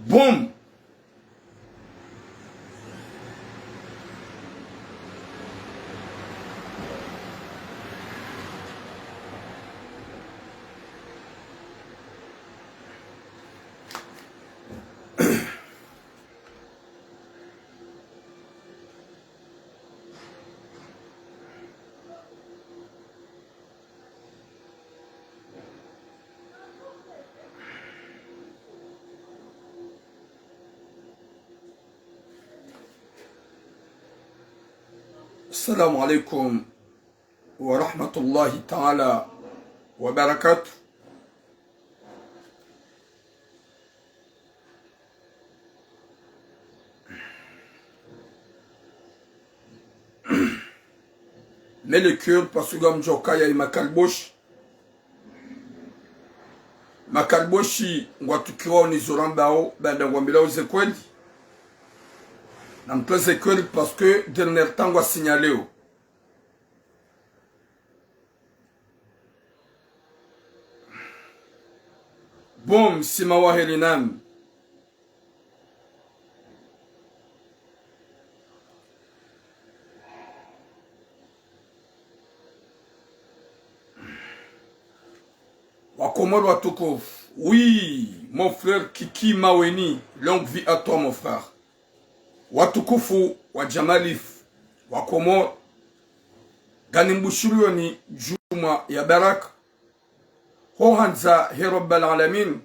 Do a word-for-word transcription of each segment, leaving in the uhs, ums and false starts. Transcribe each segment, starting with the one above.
Boum. السلام عليكم ورحمة الله تعالى وبركاته. Mele cœur, parce que ngamdjuwa ukaya ye makaliboshi. Makaliboshi ngwatukiwao ni zo rambao, baada ngwambilwao ze kweli. Na mtwe ze kweli, parce que dernier temps ngwa signaleo. Boum, Sima wa heri nami. Wakomori watukufu. Oui, mon frère Kiki Maweni, longue vie à toi, mon frère. Watukufu wa Jamalif, Wakomori, nganimbushuriyoni djumwa ya baraka. Ho handza he Rabbal Alamin,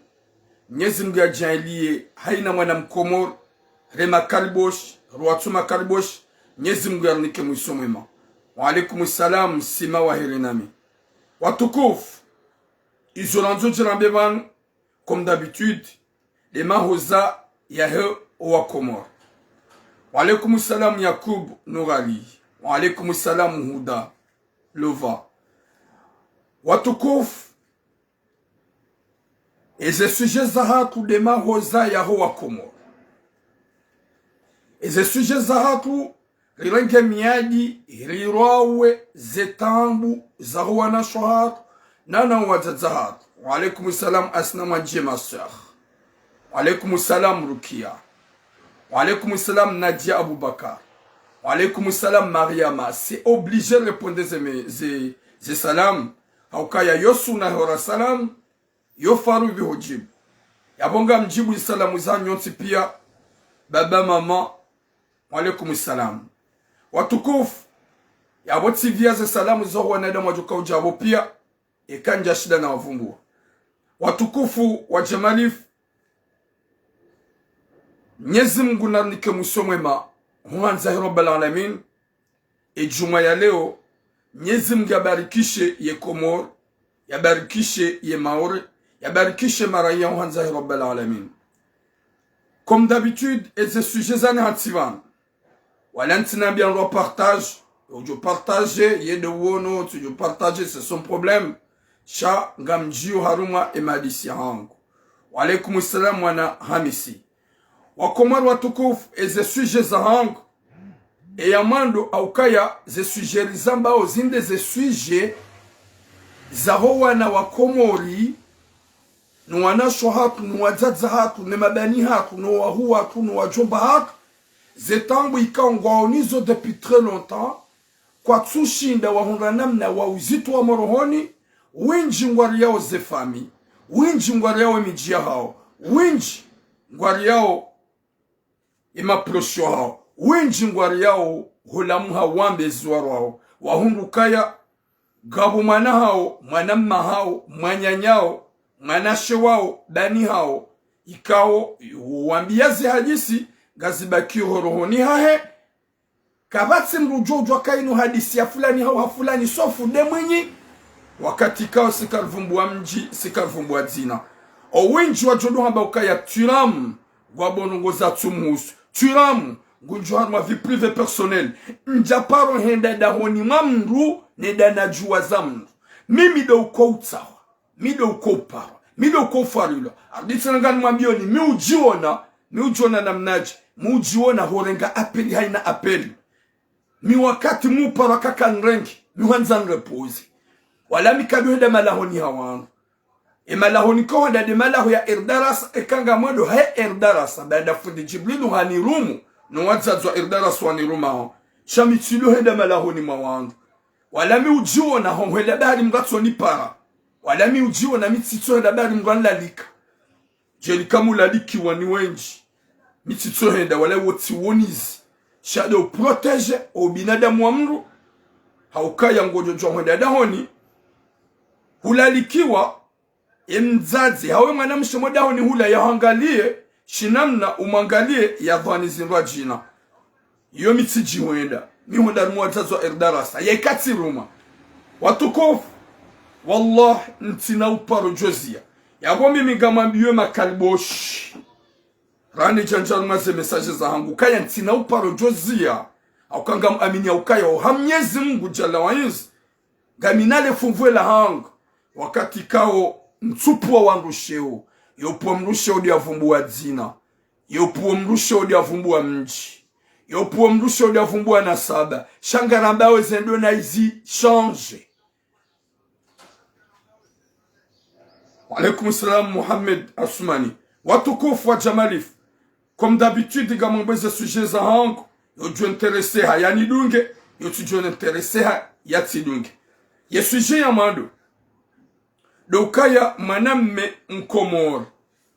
Mnyezi Mngu yadjaanliye hayina mwana Mkomori, re makaliboshi, rwatsu makaliboshi, Mnyezi Mngu yarinike mwiso mwema. Wa alaikum salam, Sima wa heri nami. Watukufu, izo randzo djirambe pvanu, comme d'habitude, nde mahoza yahe owakomori. Wa alaikum salam Yakub Nourali. Wa alaikum salam Huda Lova. Watukufu, eze sujet zahatru nde mahoza yaho wakomori. Eze sujet zahatru, rirenge miadi, rirwawe ze taabu zaho wanashe wahatru, nana wadzadze wahatru. Wa alaikum salam Asna Mwadje, ma sœur. Wa alaikum salam Rukia. Wa alaikum salam Nadia Abubakar. Wa alaikum salam Mariama. C'est obligé répondre ze me-, ze, ze salam. Ha ukaya yo suna hora salam, yo faradhwi ho djibu. Yapvo ngamdjibu ze salamu zanyu nyontsi pia, baba, mama, wa alaikum salam. Watukufu, yapvo tsivia ze salamu zaho wanadamu wadjo kaudja pvo pia, eka ndjashinda nawavumbuwa. Watukufu wa Jamalif, Mnyezi Mngu narinike mwiso mwema, ho handza he Rabbal Alamin. E djumwa ya leo, Mnyezi Mngu yabarikishe ye Komori, yabarikishe ye Maore, yabarikishe maraya ho handza he Rabbal Alamin. Comme d'habitude, eze sujet zani hatsi pvanu. Wala ntsi nambiya ndro partage, udjo partage, yende uwono, tsudjo partage, c'est son problème. Sha ngamdjiyo harumwa e mahadisi yahangu. Wa alaikum salam mwana Hamisi. Wakomori watukufu, eze sujet zahangu. Eya mwando ha ukaya ze sujet rizambao zinde ze sujet zaho wana wa Komori, no wanashe wahatru, no wadzadze wahatru, ne mabani hatru, no wahuu watru, no wadjomba hatru. Ze taabu ikao ngwao nizo depuis très longtemps, kwatsushinda wahundra namna wa uzitwaa morohoni, wendji ngwariyao ze fami, wendji ngwariyao e midji yahao, wendji ngwariyao e maproche yahao, wendji ngwariyao hulamu ha wambezi warwao, wahundru ukaya, ngapvo mwana hao, mwana mma hao, mwananya hao, mwanashe wao, bani hao, ikao, wambiya ze hadisi, ngazibakio rohoni hahe, kapvatsi mndru udjo udjuwa ukaya inu hadisi ya fulani hau ha fulani, sauf nde mwinyi. Wakati ikao tsi karivumbuwa mdji, tsi karivumbuwa dzina. O wendji wadjo ndo hamba ukaya Thuram, ngwambo ndrongoo zatsumuhusu. Thuram, ngudjo harumwa vie privée personnelle. Ndjaparo henda dahoni mwa mndru, nende nadjuwa za mndru. Mimi ndo uko utsawa. Mi ndo uko uparwa. Mi ndo uko ufarilwa. Arudi tsena nganimwambiyoni, mi udjiona, mi udjiona namnadje, mi udjiona horenga appel hayina appel. Mi wakati mi uparwa kaka nirenge, mi hwandza nirepoze. Wala mi kado henda malahoni ha wandru. Emalahoni ko hwenda nde malaho ya Erdarasa, eka ngamwendo he Erdarasa, baada fundi Jibrilu hanirumu, no wadzadze wa Erdarasa wanirumao. Sha mi tsidjo hwenda malahoni mwa wandru. Wala mi udjiona ho hwenda bahari mdru atsonipara. Wala mi udjiona mi tsitso hwenda bahari mdru anilalika. Djeli kamulalikiwa ni wendji. Mi tsitso hwenda wala wo tsi wonizi. Sha nde uprotégé o ubinadamu wa mdru. Haukaya ngodjo djuwa hwenda dahoni. Hulalikiwa, e mdzadze, hawe mwanamshe mo dahoni hula yahangaliye, shinamna umwangaliye yadhwani zindru adjina. Iyo mi tsidji hwenda. Mi hwenda harumwa wadzadze wa Erdarasa. Yeka tsiruma. Watukufu. Wallah, ntsina uparo djoziya. Yapvo mimi ngamwambiyo makaliboshi. Rani djandja harumwa ze message zahangu. Kaya ntsina uparo djoziya. Hauka ngamwamini haukaya oha Mnyezi Mungu Jalla wa Izza. Ngamina le fumvu lahangu. Wakati kao ntsupvuwa wandru sheo. Yopvuwa mdru sheo nde avumbuwa dzina. Yopvuwa mdru sheo nde avumbuwa mdji. Yopvuwa mdru sheo nde avumbuwa nasaba. Sha ngarambao ze ndrongoo izi changé. Wa alaikum salam, Mohamed Assoumani. Watukufu wa Jamalif. Comme d'habitude, ngamwambo ze sujet zahangu, yo djo intéresser ha yanidunge, yo tsidjo intéresser ha yatsidunge. Ye sujet ya mwando. Ndo ukaya mwanamme Mkomori.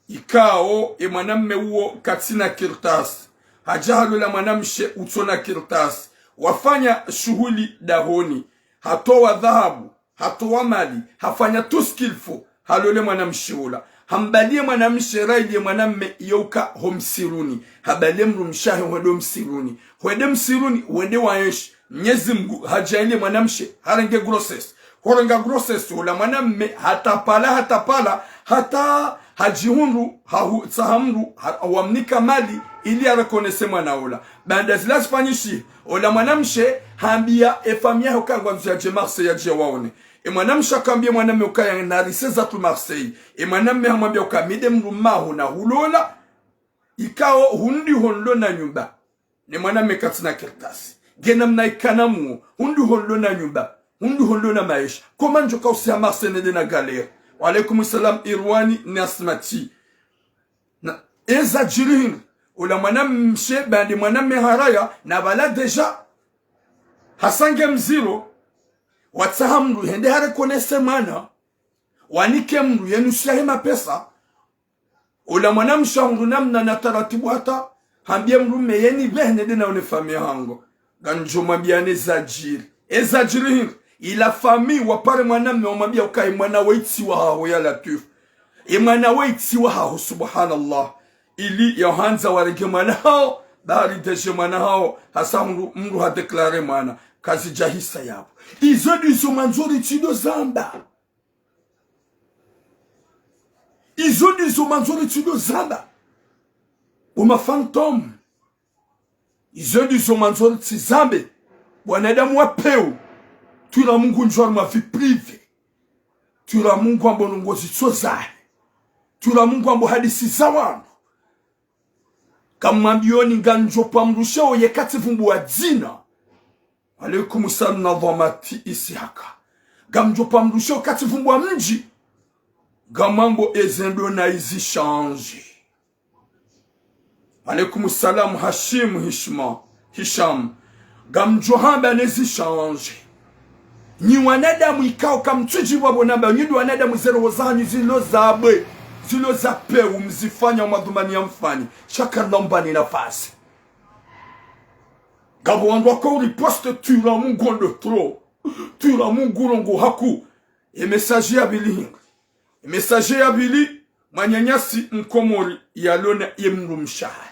Ikao, e mwanamme uwo katsina kartasi. Hadja halola mwanamshe utsona kartasi. Wafanya shuhuli dahoni. Hatowa dhahabu. Hatowa mali, hafanya tout ce qu'il faut, halole mwanamshe ola. Hambaliye mwanamshe raili ye mwanamme yeuka ho msiruni. Habaliye mdrumshe wahe hwende ho msiruni. Hwende msiruni, wende waenshi. Mnyezi Mungu, hadjaaliye mwanamshe, harenge grossesse. Horenga grossesse, ola mwanamme, hatapala, hatapala, hata hadjihundru, hahu, tsaha mdru, ha, wamnika mali, ili areconnaisse mwana ola. Baanda zila zifanyishiha, ola mwanamshe, hambiya e famille yahe uka ngwandzo yadje Marseille yadje yawaone. E mwanamshe hakambiya e mwanamme ukaya narise zatru Marseille. E mwanamme hamwambiya uka mi nde mdrumme waho nahulola. Ikao hundri hondro na nyumba. Ne mwanamme katsina kartasi. Nge namna ikana muo. Hundri hondro na nyumba. Hundri hondro na maesha. Comment ndjo kausiha Marseille nende na galère. Wa alaikum salam Irwani Nasmati. Na, eza djiri hindri. Ola mwanamshe baanda e mwanamme haraya, na pvala déjà. Hasange mziro, watsaha mdru hende hareconnaisse mwana, wanike mdru ye nusu yahe mapesa, ola mwanamshe hundru namna na taratibu hata, hambiye mdrumme yeni pvehe nende naone famille yahangu. Ngamdjo mwambiyani eza djiri. Eza djiri hindri, ila famille wapare mwanamme wamwambiya uka e mwana we itsi wahaho ya Latwifu. E mwana we itsi wahaho, subhanallah. Ili yahandza warenge mwana hawo, bari déjà mwana hawo, hasa mdru, mdru hadéclaré mwana. Kazidjahisa yapvo. Izo ndizo mwandzo ritsi ndo zamba. Izo ndizo mwandzo ritsi ndo zamba. Uma fantôme. Izo ndizo mwandzo ritsi zambe. Wanadamu wa pewu. Twira Mungu ndjwari ma vie privée. Twira Mungu ambo ndrongoo zitso zahe. Twira Mungu ambo hadisi za wandru. Ngamwambiyoni ngamdjo pva mdrumshe oye katsi vumbuwa dzina. Alaikum salam Nadhwamati Isihaka. Ngamdjo pva mdrumshe oye katsi vumbuwa mdji. Ngamwambo eze ndrongoo izi changé. Alaikum salam Hashim Hishma, Hisham. Ngamdjo hamba nezi changé. Nyi wanadamu ikao kamtsudjiwa pvo namba, nyi ndo wanadamu ze roho zanyu zilo za bwe, zilo za pewu mzifanya o madhumuni ya mfanye. Sha ngamlombani nafasi. Ngapvo wandru wako uriposte twira Mungu ndo trop. Twira Mungu ndrongoo haku. E message ya pvili hindri. Message ya pvili, mwananyasi Mkomori yalona ye mdrumshe wahe.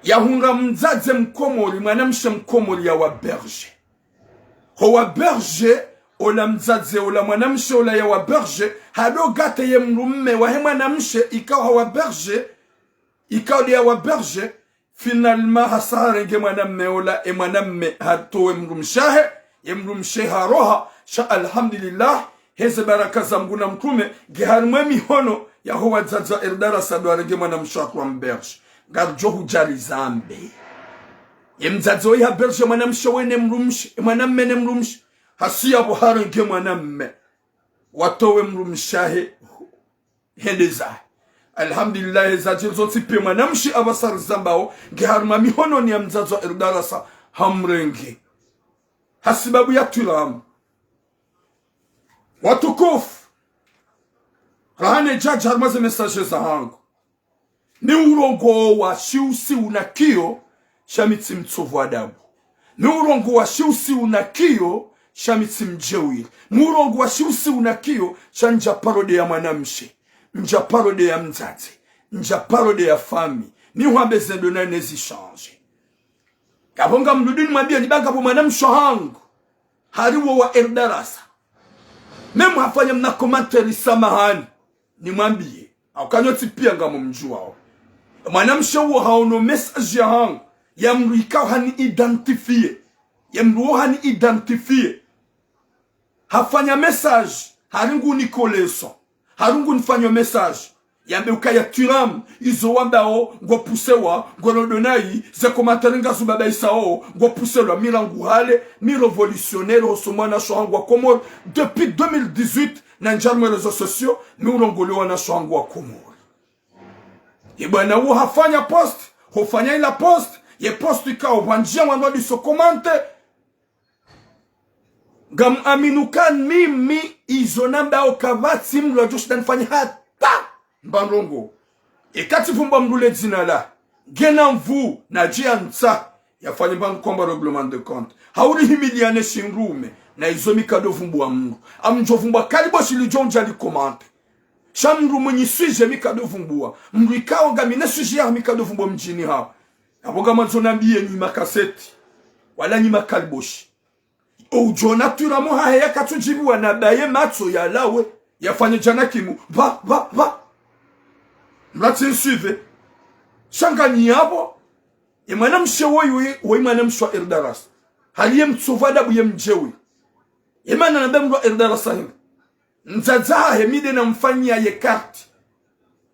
Yahundra mdzadze Mkomori, mwanamshe Mkomori yawa hébergé. Ho wa hébergé, ola mdzadze, ola mwanamshe, ola yawa hébergé, hado gâté ye mdrumme wahe mwanamshe, ikao hawa hébergé, ikao nde yawa hébergé, finalement, hasa harenge mwanamme ola, e mwanamme hatowe mdrumshe wahe, ye mdrumshe haroha, sha alhamdulillah, heze baraka za Mungu na mtrume, nge harimwa e mihono yaho wadzadze wa Erdarasa ndo warenge mwanamshe wahe wa hébergé. Ngaridjo hudjali zambe. Ye mdzadze oyi ha hébergé mwanamshe we ne mdrumshe, e mwanamme ne mdrumshe, hasi yapvo harenge mwanamme. watowe mdrumshe wahe hende zahe. Alhamdulillah, zadjiri zontsi pia mwanamshe apvasa rizambao nge harumwa mihononi ya mdzadze wa Erdarasa hamrenge. Hasibabu ya twiramu. Watukufu, raha nidjadja harumwa ze message zahangu. Mi urongowa shiusi una kiyo, sha mi tsi mtsovu adabu. Mi urongowa shiusi una kiyo, sha mi tsi mdjeuri. Mi urongowa shiusi una kiyo, sha ndja paro de ya mwanamshe, ndja paro de ya mdzadze, ndja paro de ya fami. Mi hwambe zendo na nezi change. Kapvo ngamrudi nimwambie ni ba ngapvo mwanamshe wahangu hari wo wa Erdarasa. Même hafanya mna commentaire, samahani, nimwambie. Au kanyo tsi pia ngamo mdjuwao. Mwanamshe wo haono message yahangu, ya mdru ikao hani identifier. Ya mdru wo hani identifier. Hafanya message, hari nguni koleso. Hari ngunifanyo message. Yambe ukaya twiramu, izo wambao, ngo pusewa, ngo rodonayi, ze commentaire ngazo babaisao, ngo puselwa. Mi rangu hale, mi révolutionnaire, hoso mwanamshe wahangu wa Komori, depuis deux mille dix-huit, na ndja harumwa réseaux sociaux, mi urongolewa mwanamshe wahangu wa Komori. Ye bwana wo hafanya post, hofanya ila post, ye post ikao pvwandjia wandru wadiso commenter. Ngam amini uka mimi izo nambao kapvatsi mdru adjo shinda nifanye hata mba ndrongo. Eka tsi pvumba mdru le dzina la ngena mvu na djia ntsa yafanye mba nkomba règlement de compte. Hauri himiliane shindrume na izo mi kado vumbua mdru. Amdjo vumbua kaliboshi lidjo ndja li commenter. Sha mdru mwenyi sujet mi kado vumbua. Mdru ikao ngamina sujet ya mi kado vumbua mdjini hao. Apvo ngamandzo nambiye nyi makaseti. Wala nyi makaliboshi. Udjo ona twiramu hahe yakatsudjibiwa na baye matso yalawe. Yafanye djana kimu. Pva, pva, pva. Mlatsi nsuive. Sha nganyi yapvo. Ye mwanamshe woyi, woyi mwanamshe wa Erdarasa. Hali ye mtsovu adabu ye mdjeuri. Ye mana nambe mdru wa Erdarasa hindri. Mdzadze hahe mi de namfanyia ye carte.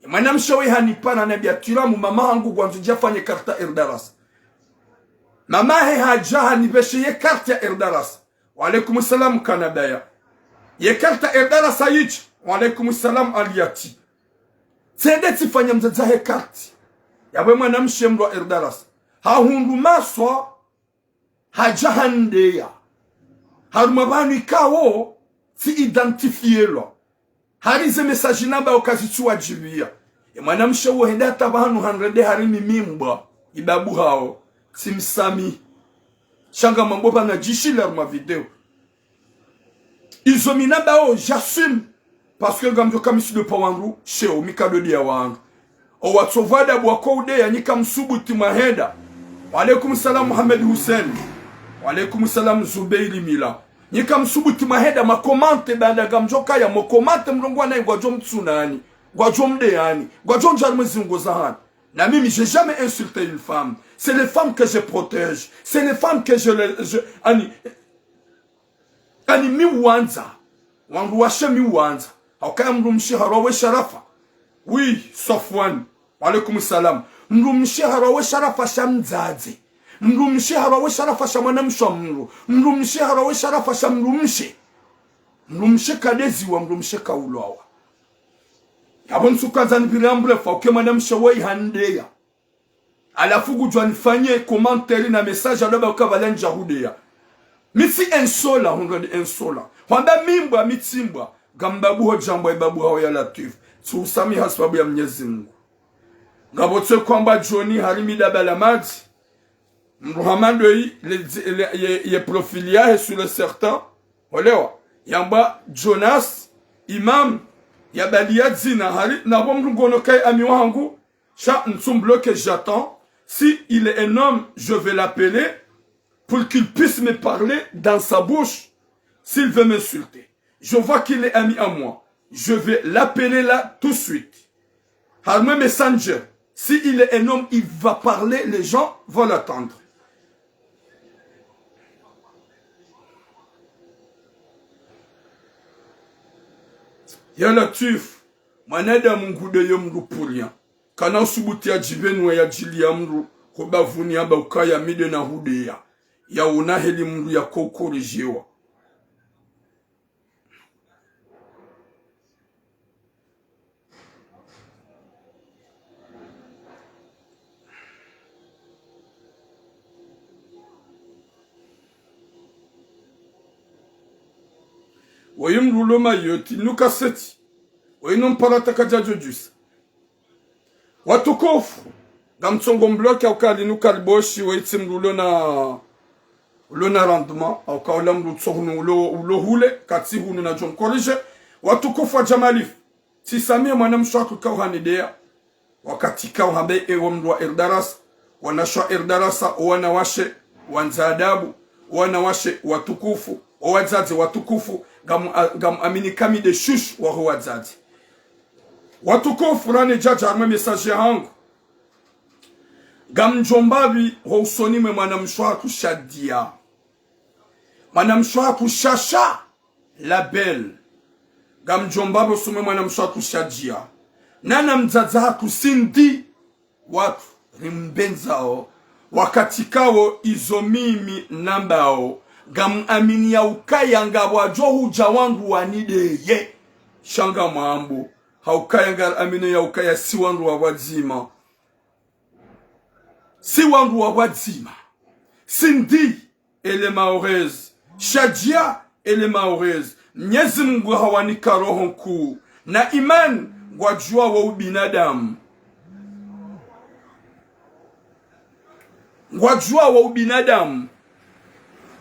Ye mwanamshe we hanipara nambia twiramu mama hangu ngwandzo ndjafanye carte ya Erdarasa. Mama hahe hadja hanipveshe ye carte ya Erdarasa. Wa alaikum salam kanabaya. Ye carte ya Erdarasa yitsi. Wa alaikum salam aliyati. Tsende tsifanya mdzadze hahe carte. Yapvo ye mwanamshe mdru wa Erdarasa. Hahundru maswa hadja handeya. Harumwa pvanu ikao tsi identifielwa. Hari ze message nambao kazitsuwadjibiya. Ye mwanamshe wo hende hata pvanu hanrende hari mimi mbwa. Ibabu hao. Tsimsamihi. Sha ngamambo pvanu djishile harumwa video. Izo mi nambao, j'assume. Parce que ngamdjo kamisi de pa wandru, sheo, mi kado deya wandru. O watsovu adabu wako udeya, nyi kamsubuti mwahenda. Wa alaikum salam Mohamed Hussein. Wa alaikum salam Zubeiri Mila. Nyi kamsubuti mwahenda ma commenter baanda ngamdjo kaya mo commenter mrongowa nayi ngwadjo mtsunani. Ngwadjo mdeyani. Ngwadjo ndjari mwezi ngo zahani. Na mimi, j'ai jamais insulté une femme. C'est les femmes que je protège. C'est les femmes que je, les, je, ani, ani mi uwandza. Wandru washe mi uwandza. Haukaya mdrumshe harwa we sharafa. Oui, Safwan. Wa alaikum salam. Mdrumshe harwa we sharafa sha mdzadze. Mdrumshe harwa we sharafa sha mwanamshe wa mdru. Mdrumshe harwa we sharafa sha mdrumshe. Mdrumshe kadeziwa, mdrumshe kaulwawa. Yapvo ntsukandza nipvire ambulefa, uke mwanamshe woyi handeya. Halafu kudjuwa nifanye commentaire na message aloba uka pvala ndja hudeya. Mi tsi insolent, hundre de insolent. Hwamba mi mbwa, mi tsi mbwa. Ngamba buho djambwa ibabu hao ya Latwifu. Tsi usamiha sababu ya Mnyezi Mungu. Ngapvo tse kwamba Johnny hari mi daba la madzi. Mdru hama ndoyi, le, le, ye, ye profil yahe sur le certain. Olewa. Yamba Jonas, Imam, yabaliya dzina hari, napvo mdru ngono kayi ami wahangu, sha ntsum bloqué, j'attends. Si il est un homme, je vais l'appeler pour qu'il puisse me parler dans sa bouche. S'il veut m'insulter, je vois qu'il est ami à moi. Je vais l'appeler là tout de suite. Harumwa Messenger. Si il est un homme, il va parler, les gens vont l'attendre. Ya Latwifu, mwanadamu ngudeyo mdru pour rien. Kana usubuti yadjipvenue yadjiliya mdru ho bavuni yamba ukaya mi de na hudeya. Yaona heli mdru yako corrigéwa. Oyi mdru ulo Mayotte, nuka seti. Oyi no mpara taka djadjo djusa. Watukufu, ngamtsongo mbloki hauka linu kaliboshi, oyi tsi mdru ulo na, ulo na rendement, hauka ola mdru tso hunu ulo, ulo hule, katsi hunu nadjo mkorije. Watukufu wa Jamalifu, tsisamihi mwanamshe waku ikao hanideya. Wakati ikao hambe ewa mdru wa R D R S, wanashe wa R D R S, owanawashe wandza adabu, owanawashe watukufu, owadzadze watukufu, ngamu, ngamu amini kami nde shushu waho wadzadze. Watukufu, rane djadja harumwa message yahangu. Ngamdjo mbapvi ho usoni mwe mwanamshe waku Shadia. Mwanamshe waku Shasha, la belle. Ngamdjo mbapvi ho usoni mwe mwanamshe waku Shadia. Nana mdzadze haku Sindi, watru rimbendzao. Wakati ikao izo mimi nambao, ngamu amini ya ukaya ngapvwadjo hudja wandru wanideye. Sha ngamwambo, haukaya ngari amini ya ukaya si wandru wa pvwadzima. Si wandru wa pvwadzima. Sindi, elle est mahoraise. Shadia, elle est mahoraise. Mnyezi Mungu hawanika roho nkuu na imani, ngwadjuwao ubinadamu. Ngwadjuwao ubinadamu.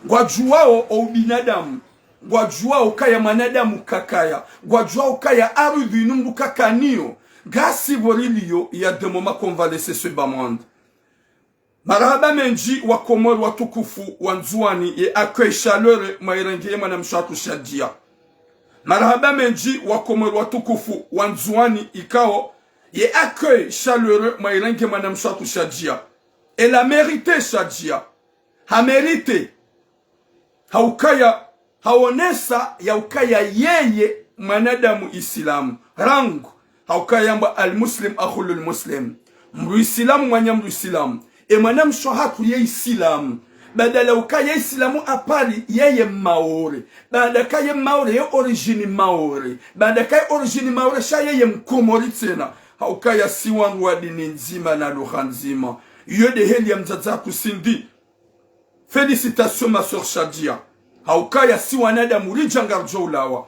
Ngwadjuwao o ubinadamu. Ngwadjuwao ukaya mwanadamu kakaya. Ngwadjuwao ukaya ardhwi inu mdru kakanayo. Ngasi pvo riliyo, il y a des moments qu'on va laisser ce bas monde. Marahaba mendji wa Komori watukufu wa Ndzuwani ye accueil chaleureux mwairenge ye mwanamshe waku Shadia. Marahaba mendji wa Komori watukufu wa Ndzuwani ikao ye accueil chaleureux mwairenge mwanamshe waku Shadia. Elle a mérité Shadia. Ha mérité. Haukaya, haonesa ya ukaya yeye mwanadamu Isilamu. Rangu, haukaya yambwa al-Muslim akhul muslim. Mdru Isilamu mwananya mdru Isilamu. E mwanamshe wahatru ye Isilamu. Badala ukaya Isilamu apvali yeye Maore. Baada kaye Maore ye origine Maore. Baada kaye origine Maore sha yeye Mkomori tsena. Haukaya si wandru wa dini ndzima na lugha ndzima. Iyo nde heli ya mdzadze haku Sindi. Félicitations, ma sœur Shadia. Haukaya si wanadamu ridja ngaridjo ulawa.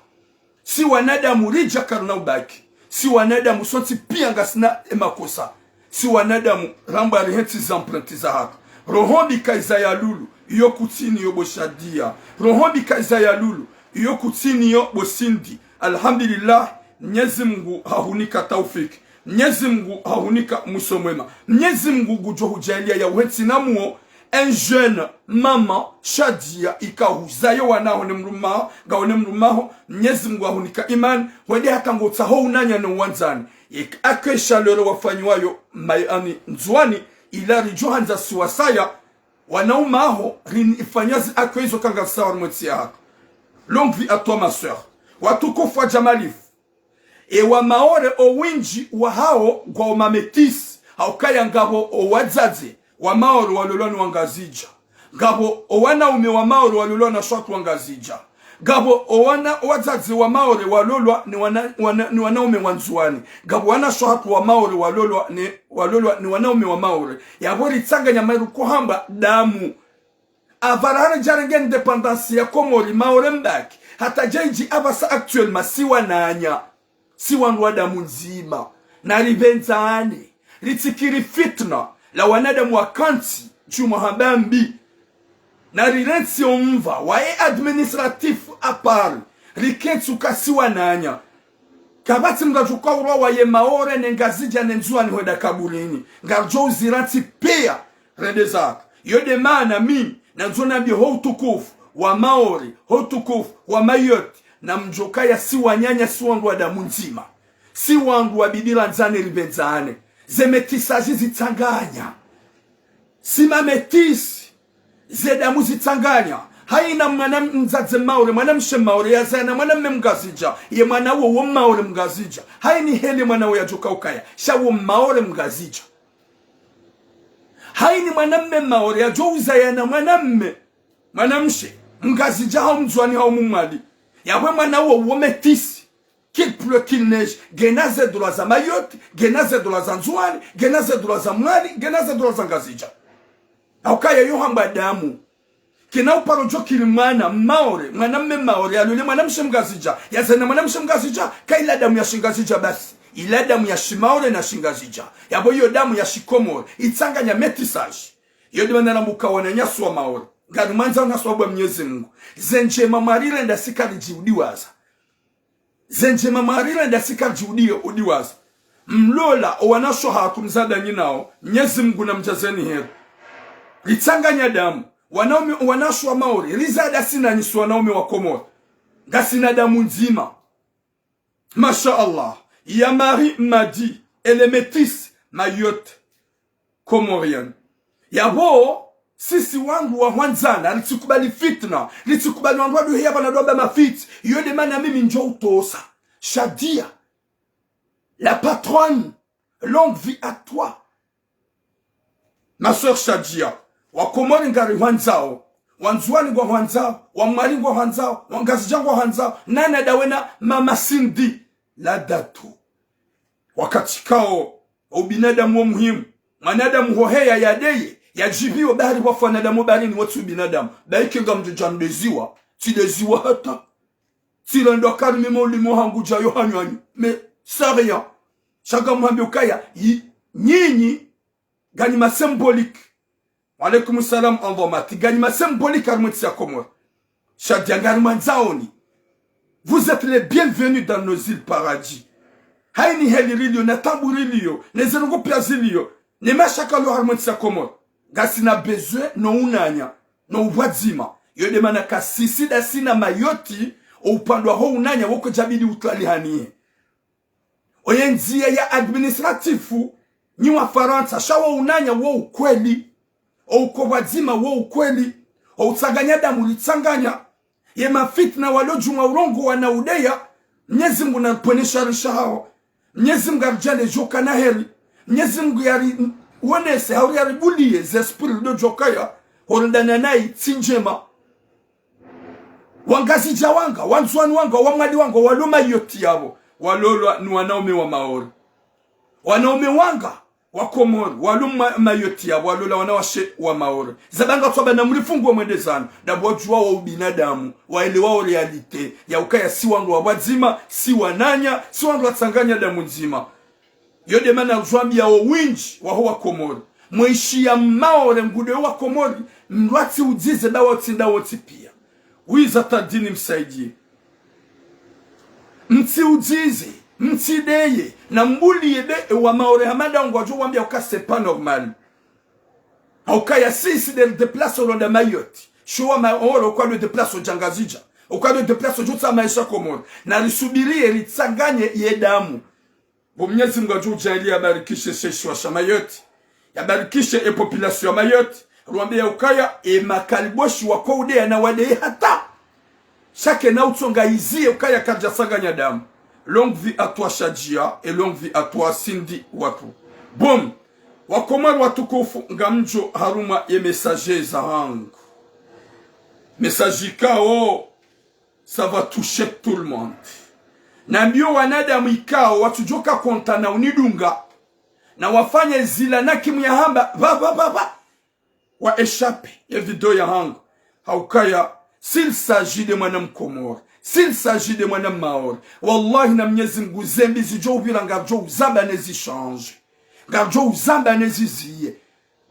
Si wanadamu ridja karina ubaki. Si wanadamu sontsi pia ngasina emakosa. Si wanadamu ramba rihentsi za empreintes zahatru. Roho mbi kayiza ya lulu, iyo kutsiniyo bo Shadia. Roho mbi kayiza ya lulu, iyo kutsiniyo bo Sindi. Alhamdulillah, Mnyezi Mungu hahunika taufiki. Mnyezi Mungu hahunika mwiso mwema. Mnyezi Mungu ngudjo hudjaaliya ya uhentsi na muo, un jeune maman, Shadia, ikao huzayo wanaho ne mdrumaho, ngawe ne mdrumaho, Mnyezi Mungu hahunika imani, hwende hata ngotsaho unanya no wandzani. Ye accueil chaleureux wafanyiwayo, Mayani, Ndzuwani, ila ridjo handza si wasaya, wanaume aho, rini ifanya zi accueil zo kanga sawa harumwa entsi yahatru. Longue vie à toi, ma sœur. Watukufu wa Jamalifu. E wa Maore o windji wahao ngwao ma métis, haukaya ngapvo o wadzadze wa Maore walolwa ni Wangazidja. Ngapvo o wanaume wa Maore walolwa na wanashe wahatru Wangazidja. Ngapvo o wana, wadzadze wa Maore walolwa ni wana, wana, ni wanaume wa Ndzuwani. Ngapvo wanashe wahatru wa Maore walolwa ni, walolwa ni wanaume wa Maore. Yapvo ritsanganya mairu kohamba damu. Apvara hare djarenge indépendance ya Komori, Maore mbaki. Hata djayidji apvasa actuellement si wananya. Si wandru wa damu ndzima. Naripvendzane. Ritsikiri fitna la wanadamu wakantsi djumwa hamba mbi. Narirentsi omva waye administratif à part. Rikentsi uka si wananya. Kapvatsi mdru adjo uka urwa waye Maore ne Ngazidja ne Ndzuwani hwenda kaburini. Ngaridjo uzirantsi pia. Rende zahatru. Iyo nde maana mimi, nandzo nambiye ho utukufu wa Maore, ho utukufu wa Mayotte, namdjuwe ukaya si wananya, si wandru wa damu ndzima. Si wandru wa bidi randzane ripvendzane. Ze métissage zitsanganya. Si ma métis. Ze damu zitsanganya. Hayina mwana mdzadze Maore, mwanamshe Maore, yazaya na mwanamme Mngazidja, ye mwana wo wo Maore Mngazidja. Hayini heli mwana wo yadjo uka ukaya, sha wo Maore Mngazidja. Hayini mwanamme Maore yadjo uzaya na mwanamme, mwanamshe Mngazidja hau Mndzuwani hau Mmwali. Yapvo mwana wo wo métis. Qu'il pleut, qu'il neige, ngena ze droits za Mayotte, ngena ze droits za Ndzuwani, ngena ze droits za Mwali, ngena ze droits za Ngazidja. Haukaya yo hamba damu. Kena uparo djo kiri mwana Maore, mwanamme Maore, yalole mwanamshe Mngazidja, yazana mwanamshe Mngazidja, ka ila damu ya Shingazidja basi. Ila damu ya Shimaore na Shingazidja. Yapvo iyo damu ya Shikomori, itsanganya métissage. Iyo de mana nambuka wananyasi wa Maore. Ngarimwandzao na swabu ya Mnyezi Mungu. Ze ndjema mwarirenda si karidji udiwaza. Ze ndjema mwarirenda si karidji udi-, udiwaza. Mlola, owanashe hatru mzadani nao, Mnyezi Mungu namdjazeni heri. Ritsanganya damu, wanaume, owanashe wa Maore, rizada si nanyi si wanaume wa Komori. Ngasina damu ndzima. Masha Allah. Ya Marie Madi, elle est métisse, Mayotte, Comorienne. Yapvo, sisi wandru wa hwandzana, ritsikubali fitna, ritsikubali wandru waduhe yapvo na dwamba mafiti, iyo de mana mimi ndjo utosa. Shadia, la patronne, longue vie à toi. Ma sœur Shadia, Wakomori ngarihwandzao, Wandzuwani ngwahwandzao, Wamwali ngwahwandzao, Wangazidja ngwahwandzao, nana dawe na Mama Cindy, la datu. Wakati kao, ubinadamu wo muhimu. Mwanadamu hoheya yadeye, yadjipviwa bahari wafu wanadamu barini wotsi ubinadamu. Baike ngamdjo djamdeziwa, tsideziwa hata. Tsirandwa kari mimi ulimo hangu djayo hanyu hanyu. Mais, c'est rien. Sha ngamhambi ukaya, yi-, nyinyi, nganyi ma symbolique. Wa alaykum salam, Anvomati. Nganyi ma symbolique harimwa entsi ya Komori. Shadia ngarimwandzaoni. Vous êtes les bienvenus dans nos îles paradis. Hayini heli riliyo, na tabu riliyo, ne zirungu pia ziliyo, ne mashaka lo harimwa entsi ya Komori. Ngasina besoin no unanya, no upvwadzima. Iyo de mana ka sisi da sina Mayotte, o upandwa ho unanya woko djabidi utalihaniye. Oye ndziya ya administratif, nyi Wafarantsa, sha wo unanya wo ukweli, o uko pvwadzima wo ukweli, o utsanganya damu litsanganya, ye mafitna walo djumwa urongowa na udeya, Mnyezi Mungu na ripvwene shari shahawo, Mnyezi Mungu yaridjaanlie djo kana heri, Mnyezi Mungu yariwonese, hau yaribuliye, ze esprit ndo djo kaya, horendana nayi tsi ndjema. Wangazidja wanga, Wandzuwani wanga, Wamwali wanga, walo Mayotte yapvo, walolwa ni wanaume wa Maore. Wanaume wanga, Wakomori, walo Ma-, Mayotte yapvo, walola wanawashe wa Maore. Zabanga tswaba na mlifungu wa mwende zanu, dapvo wadjuwa wo ubinadamu, waelewa o réalité, ya ukaya si wandru wa pvwadzima, si wananya, si wandru watsanganya damu ndzima. Iyo de mana ngudjwambia o windji waho Wakomori. Mwishiya Maore ngude Wakomori, mndru atsiudzize ba wotsi nda wotsi pia. Wiza tadini msaidie. Mtsiudzize, mtsideye, na mbuliye be e Wamaore hama nda ngwadjo wambia uka c'est pas normal. Haukaya sisi de déplace o londa Mayotte. Sho Wamaore ukado déplace o dja Ngazidja. Ukado déplace o djutsa maesha Komori. Na risubiriye ritsanganye ye damu. Bo Mnyezi Mungu adjo udjaanlie yabarikishe she isiwa sha Mayotte. Yabarikishe e population ya Mayotte. Rwambe ya ukaya e makaliboshi wako udeya na wadeye hata. Sha kena utsonga iziye ukaya kadjasanganya damu. Longue vie à toi Shadia et longue vie à toi Cindy Watrou. Bon. Wakomori watukufu ngamdjo harumwa ye message zahangu. Message ikao ça va toucher tout le monde. Nambiyo wanadamu ikao watsudjoka konta na unidunga, na wafanye zila na kimu yahamba, pva, pva, pva, pva. Wa échappé ye video yahangu. Haukaya, s'il s'agit de mwana Mkomori, s'il s'agit de mwana Maore, wallahi na Mnyezi Mungu zembi zidjo upvira ngardjo uzamba ne zichange. Ngardjo uzamba ne ziziye.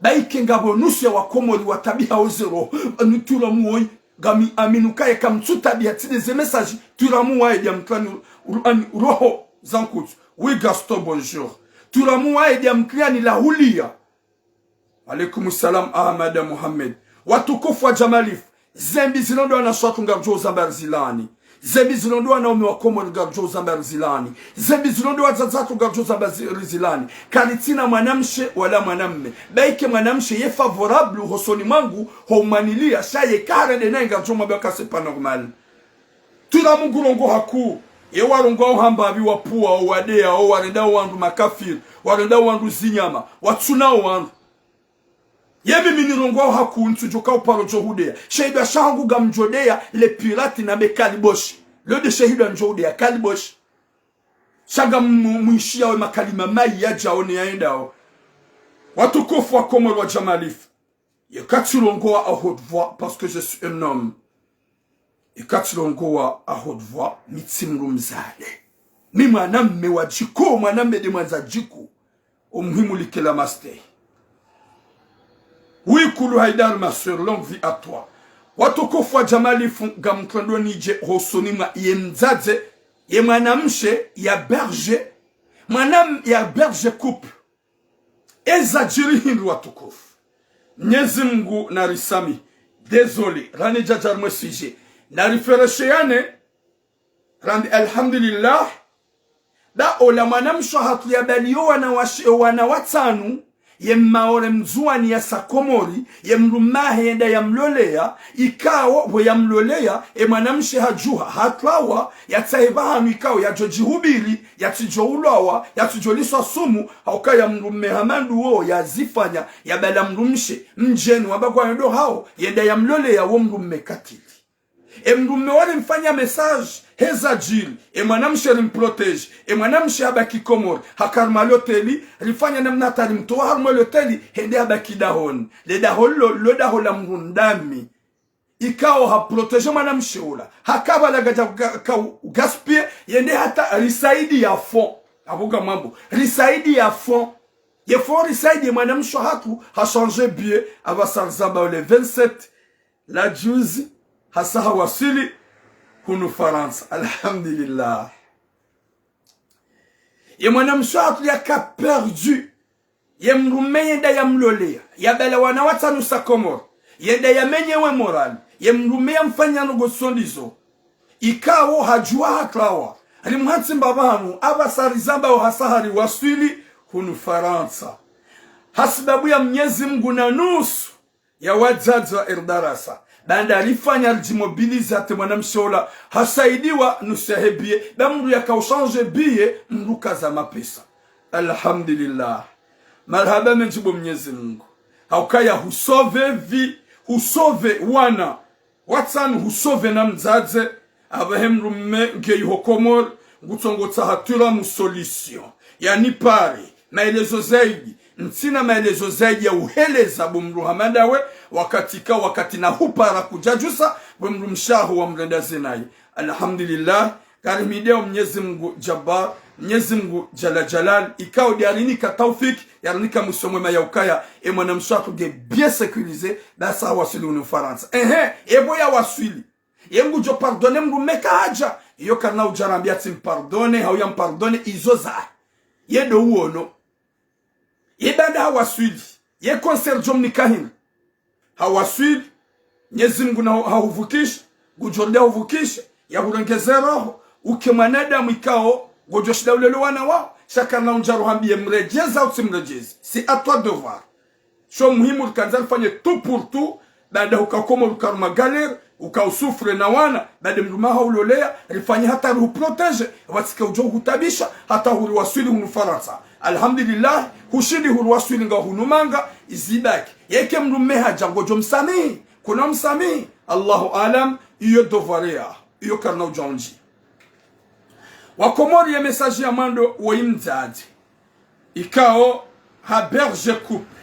Baike ngapvo nusu ya Wakomori watabiha o zéro, anu turamu woyi, ngami aminu kaye kamtsutabiha tsi de ze message, turamu waye dia mkirani ru-, ani roho zankutsu. Oui, Gaston, bonjour. Turamu waye dia mkirani la huliya. Alaykum salam, Ahmada Mohamed. Watukufu wa Jamalif, zembi zilo ndo wanawashe watru ngardjo uzamba rizilani. Zembi zilo ndo wanaume wa Komori ngardjo uzamba rizilani. Zembi zilo ndo wadzadze watru ngardjo uzamba zi-, rizilani. Karitsina mwanamshe wala mwanamme. Baike mwanamshe ye favorable hosoni mwangu ho umwaniliya sha ye karende naye ngardjo mwambia ka c'est pas normal. Turamu ngurongoa haku. Ye warongoao hamba apvi wapvuwa, o wadeya, o warenda o wandru makafiri, warenda o wandru zinyama, watsuna o wandru. Ye mimi nirongoao haku ntsudjoka uparo djo hudeya. Shahidwa shahangu ngamdjo deya, le pirate na be kaliboshi. Lo de shahidwa ndjo hudeya, kaliboshi. Sha ngamu-, mwishiya we makalima mayi yadjao ne yaendao. Watukufu wa Komori wa Jamalif. Yeka tsirongowa à haute voix, parce que je suis un homme. Yeka tsirongowa à haute voix, mi tsi mdru mdzadze. Mi mwanamme wa djiku, mwanamme nde mwandza djiku. Omuhimu likela mastehi. Oui, Kulu Haidar, ma sœur, longue vie à toi. Watukufu wa Jamalifu, ngamtrendwa nidje hosoni mwa ye mdzadze, ye mwanamshe ya berger, mwanam ya berger couple. Eza djiri hindri watukufu. Mnyezi Mngu narisamihi. Désolé, rani djadja harumwa sujet. Nariferesheyane, randi alhamdulillah. Ba ola mwanamshe hatru ya baliyo wana wa shi-, wana watsanu, ye Mmaore Mndzuwani yasa Komori, ye mdrumme wahe yenda yamloleya, ikao pvo yamloleya, e mwanamshe hadjuha, hatwawa, yatsahe pvahanu ikao yadjo djihubiri, yatsidjo ulwawa, yatsidjo liswa sumu, hauka ya mdrumme hama ndo wo yazifanya, ya bala mdrumshe, mdjeni wamba kwa yondo hao, yenda yamloleya wo mdrumme katili. E mdrumme walimfanya message, heza djiri, e mwanamshe rimprotégé, e mwanamshe habaki Komori, haka harumwa loteli, rifanya namna hata rimtowa harumwa loteli, hende habaki dahoni. Le daho lo, lo daho la mdru ndami. Ikao haprotégé mwanamshe ula. Haka pvala kadja ga-, ka-, gaspiller, yende hata risaidiya fond. Apvo ngamwambo, risaidiya fond. Ye fond risaidiye mwanamshe hatru, hachangé billet, apvasa rizamba le vingt-sept la juzi, hasa hawaswili hunu Farantsa. Alhamdulillah. Ye mwanamshe hatru yaka perdu. Ye mdrumme yenda yamloleya. Ya bala wana watsanu sa Komori. Yenda yamenyewe morali. Ye mdrumme yamfanya ndrongo tsi ndizo. Ikao hadjuha hatwawa. Rimwantsi mbapvanu, apvasa rizamba wo hasa hariwaswili hunu Farantsa. Hasibabu ya Mnyezi Mngu na nusu ya wadzadze wa Erdarasa. Baanda rifanya ridjimobilisé hata mwanamshe ula hasaidiwa nusu yahe billet, ba mdru yaka uchangé billet, mdru kaza mapesa. Alhamdulillah. Marahaba mendji bo Mnyezi Mngu. Haukaya husauvé vie, husauvé wana. Watsanu husauvé na mdzadze, apvahe mdrumme nge yuho Komori, ngutsongo tsaha tula mu solution. Yanipare, maelezo zaidi, ntsina maelezo zaidi ya uheleza bo mdru hama ndawe, wakati ka wakati na hupara kudjadjusa, bo mdrumshe waho wamrenda zenayi. Alhamdulillah, ngarihimidiao Mnyezi Mngu Jabbar, Mnyezi Mngu Jalla Jalal, ikao nde yarinika taufik, yarinika mwiso mwema ya ukaya, e mwanamshe hatru nge bien sécurisé, basa hawaswili hunu Farantsa. Ehe, epvo yawaswili. Ye ngudjo pardonné mdrumme kahadja, iyo karina udja rambia tsi mpardonné, hau yampardonné, izo zahe. Ye ndo uono. Ye baanda hawaswili. Ye conseil djo mnika hindri. Hawaswili. Mnyezi Mngu na hahuvukisha. Ngudjo rudi hahuvukishe. Yahurengeze roho. Uke mwanadamu ikao. Ngodjo shinda ulele wana waho. Sha karina udja ruhambiye mredjeze au tsi mredjeze. C'est à toi de voir. Sho muhimu rikandza rifanye tout pour tout. Baanda huka Komori uka harumwa galère, uka usouffre na wana, baanda mdrumme waho uloleya, rifanye hata rihuprotégé, watsike udjo hutabisha, hata huriwaswili hunu Farantsa. Alhamdulillah, hushindi huriwaswili nga hunu manga, izibaki. Yeke mdrumme hadja ngodjo msamihi, kuna msamihi, Allahu aalam, iyo devoir yaho, iyo karina udja undji. Wakomori ye message ya mwando woyi mdzadze. Ikao ha berger couple.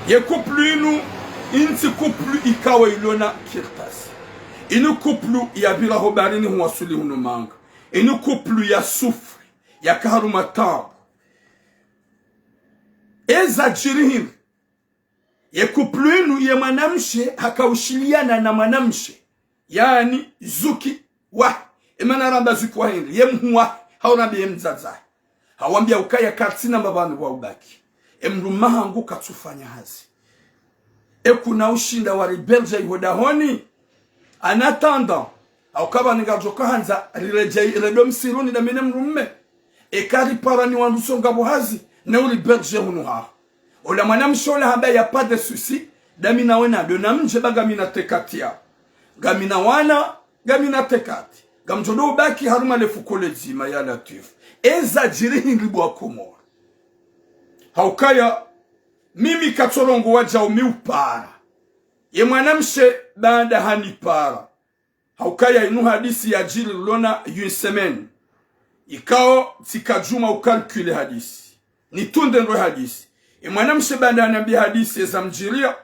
Ye couple inu, intsi couple ikao ilona kartasi. Inu couple yapvira ho baharini huwaswili hunu manga. Inu couple ya souffre, yaka harumwa taabu. Eza djiri hindri. Ye couple inu ye mwanamshe haka ushiliana na mwanamshe. Yaani, zuki wahe. Emana ramba zuki wahe hindri. Ye mhu wahe. Hau ramba ye mdzadze wahe. Hawambia ukaya kartsina mbapvanu pvwa ubaki. E mdrumme hangu katsufanya hazi. E kuna ushinda wari berger iho dahoni. En attendant, hauka pvanu ngadjo kahandza riredjei redo msiruni dami ne mdrumme. Eka ripara ni wandru songa pvo hazi, ne uri berger hunu haho. Ola mwanamshe ola hamba y a pas de souci, dami nawe nado, namdje ba ngamina tekati yaho. Ngamina wana, ngamina tekati. Ngamdjo ndo ubaki harumwa le fuko ledzima ya Latwifu. Eza djiri hindri bo Wakomori. Haukaya, mimi katsorongowa djau mi upara. Ye mwanamshe baanda hanipara. Haukaya inu hadisi yadjiri lona une semaine. Ikao tsika djuma ucalculer hadisi. Nitunde ndo hadisi. E mwanamshe baanda hanambia hadisi eza mdjiriya.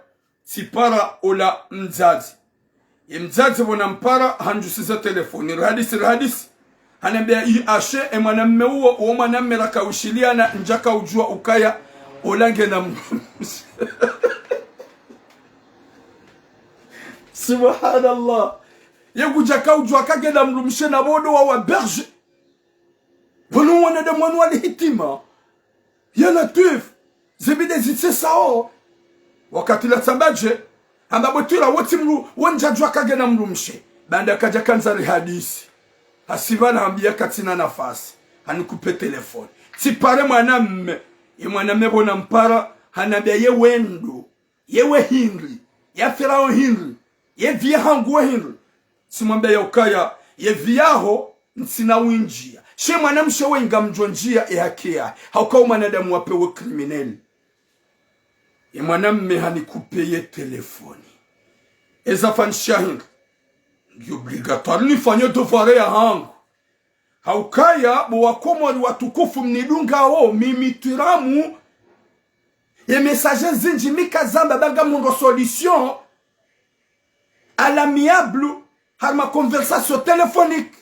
Tsipara ola mdzadze. Ye mdzadze pvo nampara, hanidjusiza telefoni. Rihadisi, rihadisi. Hanambia, i ashe, e mwanamme uwo, uwo mwanamme rakawishiliana, ndjakaudjua ukaya, ola ngena mdrumshe. Subhanallah. Ye kudjakaudjua ka ngena mdrumshe na pvo ndo wawa berger. Pvanu wanadamu wanu wali hitima. Ya Latwif, zibidi zitsesao. Wakati la tsamba dje, hamba bwetwila wotsi mdru, wo ndjadjua ka ngena mdrumshe. Baanda kadja kandza rihadisi. Hasiba nahambia katsina nafasi. Hanikupe telefoni. Tsipare mwanamme. Ye mwanamme pvo nampara, hanambia ye wendo. Ye we hindri. Ya Firaun hindri. Ye vie hangu we hindri. Tsimwambia ya ukaya, ye vie yaho, ntsina windjia. She mwanamshe we ngamdjo ndjia e haki yahe. Hauka wo mwanadamu wape we criminel. Ye mwanamme hanikupe ye telefoni. Eza fanyisha hindri. Ngi obligatoire nifanye devoir yahangu. Haukaya, bo Wakomori watukufu mnidungao, mimi twiramu, ye message zindji mi kazamba ba ngamhundro solution à l'amiable, harumwa conversation téléphonique.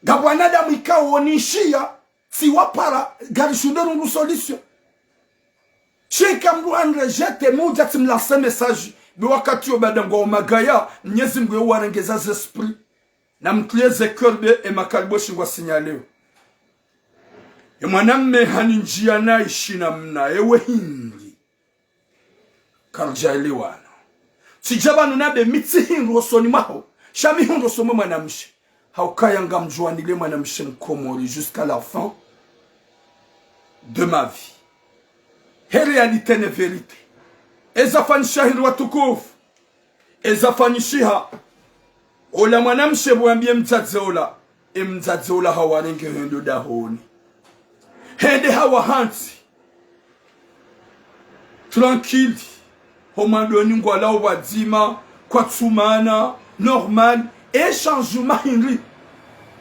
Ngapvo wanadamu ikao nishiya, tsiwapara, ngarishindro hundru solution. Sheka mdru hanirejete, mi udja tsimlance message, be wakati yo baada ngwao magaya, Mnyezi Mngu ye uwarengeza ze esprit. Na mtulize cœur be e makaribu shingwa signaleo. E mwanamme hanindjia na ishi namna, ewe hindri. Karidjaelewana. Tsidja pvanu nambe mi tsi hindru hosoni mwaho, sha mi hindru hosoni mwe mwanamshe. Haukaya ngamdjuanile mwanamshe Mkomori jusqu'à la fin de ma vie. He réalité ne vérité. Eza fanyisha hindri watukufu. Eza fanyishiha. Ola mwanamshe pvo yambie mdzadze ola. E mdzadze ola hawarenge hendo dahoni. Hende hawahantsi. Tranquille. Ho mwandoni ngwalao pvwadzima, kwatsumana, normal. E changement hindri.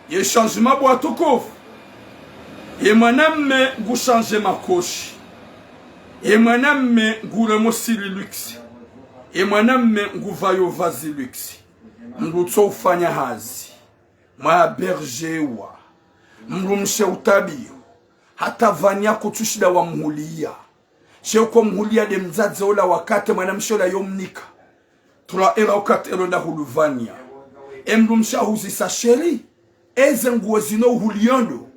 Ye changement bo watukufu. Ye mwanamme ngu changer makoshi. Ye mwanamme nguremo siri luxe. Ye mwanamme nguvayo vazi luxe. Mdru tso ufanya hazi. Mwa bergewa. Mdrumshe utabio. Hata vanya kutsushinda wamhulia. She uko mhulia nde mdzadze ola wakati mwanamshe ola yomnika. Trois euros au quatre euros nda huluvanya. E mdrumshe ahuzisa chéri. Eze nguo zinu uhulio ndo.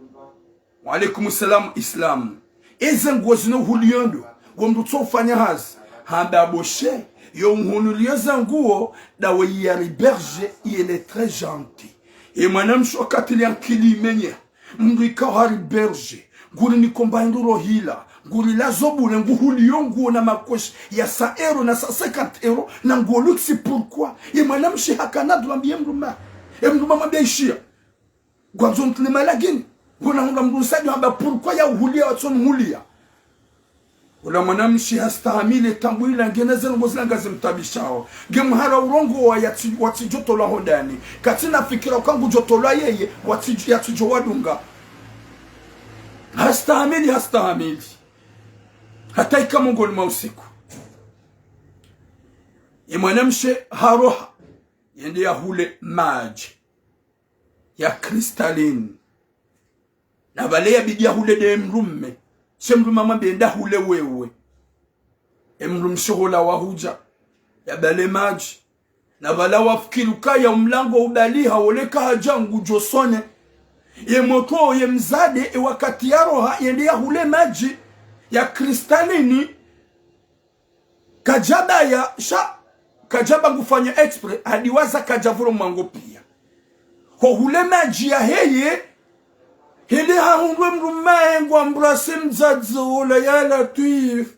Wa alaikum salam, Islam. Eze nguo zinu uhulio ndo. Wo mdru tso ufanya hazi. Hamba bo she, yo uhunulio ze nguo, ndawe yari berger, il est très gentil. E mwanamshe wakati li ankili imenyeha. Mdru ikao hari berger. Nguri nikomba hindru rohila. Nguri lazo bure, nguhulio nguo na makoshi ya cent euros na cent cinquante euros na nguo luxe, pourquoi? E mwanamshe hakana dhambi ye mdrume. E mdrume amwambia ishiya. Ngwandzo mtune malagini. Ngona hundra mdru nsadio hamba pourquoi ya uhulia watso nuhulia. Ola mwanamshe hastahamili taabu ila ngena zendrongoo zila ngazimtaabishao. Nge mhara urongowa yatsi, watsidjo tolwa hodahoni. Katsina fikira uka ngudjo tolwa yeye, watsidjo, yatsidjo wadunga. Hastahamili, hastahamili. Hata ika mongoni mwa usiku. Ye mwanamshe haroha. Yende yahule madji ya cristalline. Na pvale yabidi yahule nde mdrume. She mdrume amwambie enda hule wewe. E mdrumshe hola wahudja. Yabale madji. Na pvala wafikiri ukaya omlango ubaliha woleka hadja ngudjo sone. Ye motro ye mdzadze e wakati yaroha yende yahule madji ya cristalline. Kadjabaya, sha, kadjaba ngufanya exprès, hadiwaza kadjavuro mlango pia. Ho hule madji yaheye, hende hahundre mdrume ngwa embrasser mdzadze ola ya Latwif.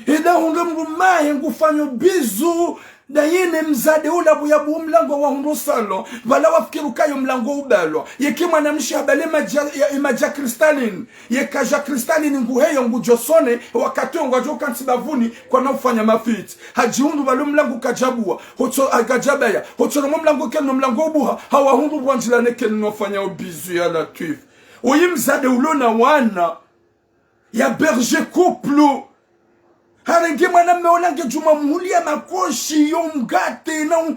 Hende hahundre mdrume ngufanyo bisou, ndaye ne mdzadze ola pvo yabuwa mlango wahundro salon, pvala wafikiri ukaya omlango ubalwa. Yeka mwanamshe habale madji ya, ya, madji ya cristalline. Yeka dja cristalline nguheyo ngudjo sone, wakati wo ngwadjo kantsi bavuni, kwana ufanya mafiti. Hadjihundru pvalo mlango kadjabuwa, hotso, ah, kadjabaya, hotso no mlango keno mlango ubuha, hawahundru pvwandjilane keno wafanya o bisou ya Latwif. Oyi mdzadze ulo na wana, ya berger couple. Harenge mwanamme ola ngudjo mhulia makoshi yo mgate na u-,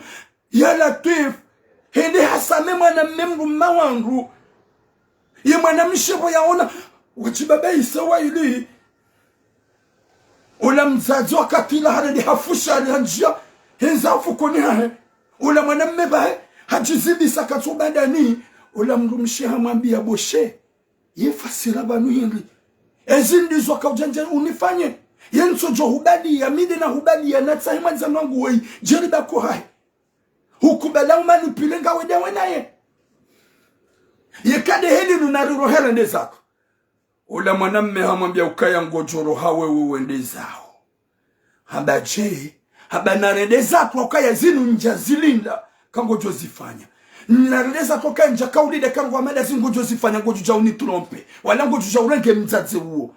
ya Latwif. Hende hasame mwanamme mdrumme wa wandru. Ye mwanamshe pvo yaona, wadjibabaisa wayili. Ola mdzadze wakati ula harende hafusha ali handjia, hendza fukoni hahe. Ola mwanamme pvahe, hadjizibisa katsu bandani. Ola mdrumshe hamwambia bo she, ye fasira pvanu hindri? Ezi ndizo kaudjandja unifanye. Ye ntsodjo hubaliya, mi nde na hubaliya, natsahe mwandzani wangu woyi, djeli bako hahe. Hukubala umanipule ngawe ndawe naye. Yeka nde heli linu narirohe rende zatru. Ola mwanamme hamwambia ukaya ngodjo roha wewe wende zaho. Hamba dje, hamba narende zatru ukaya zinu ndjazilinda, ka ngodjo zifanya. Narende zatru ukaya ndjaka ulinda ka ngwamada zi ngodjo zifanya, ngodjo dja unitrompe. Wala ngodjo dja urenge mdzadze uwo.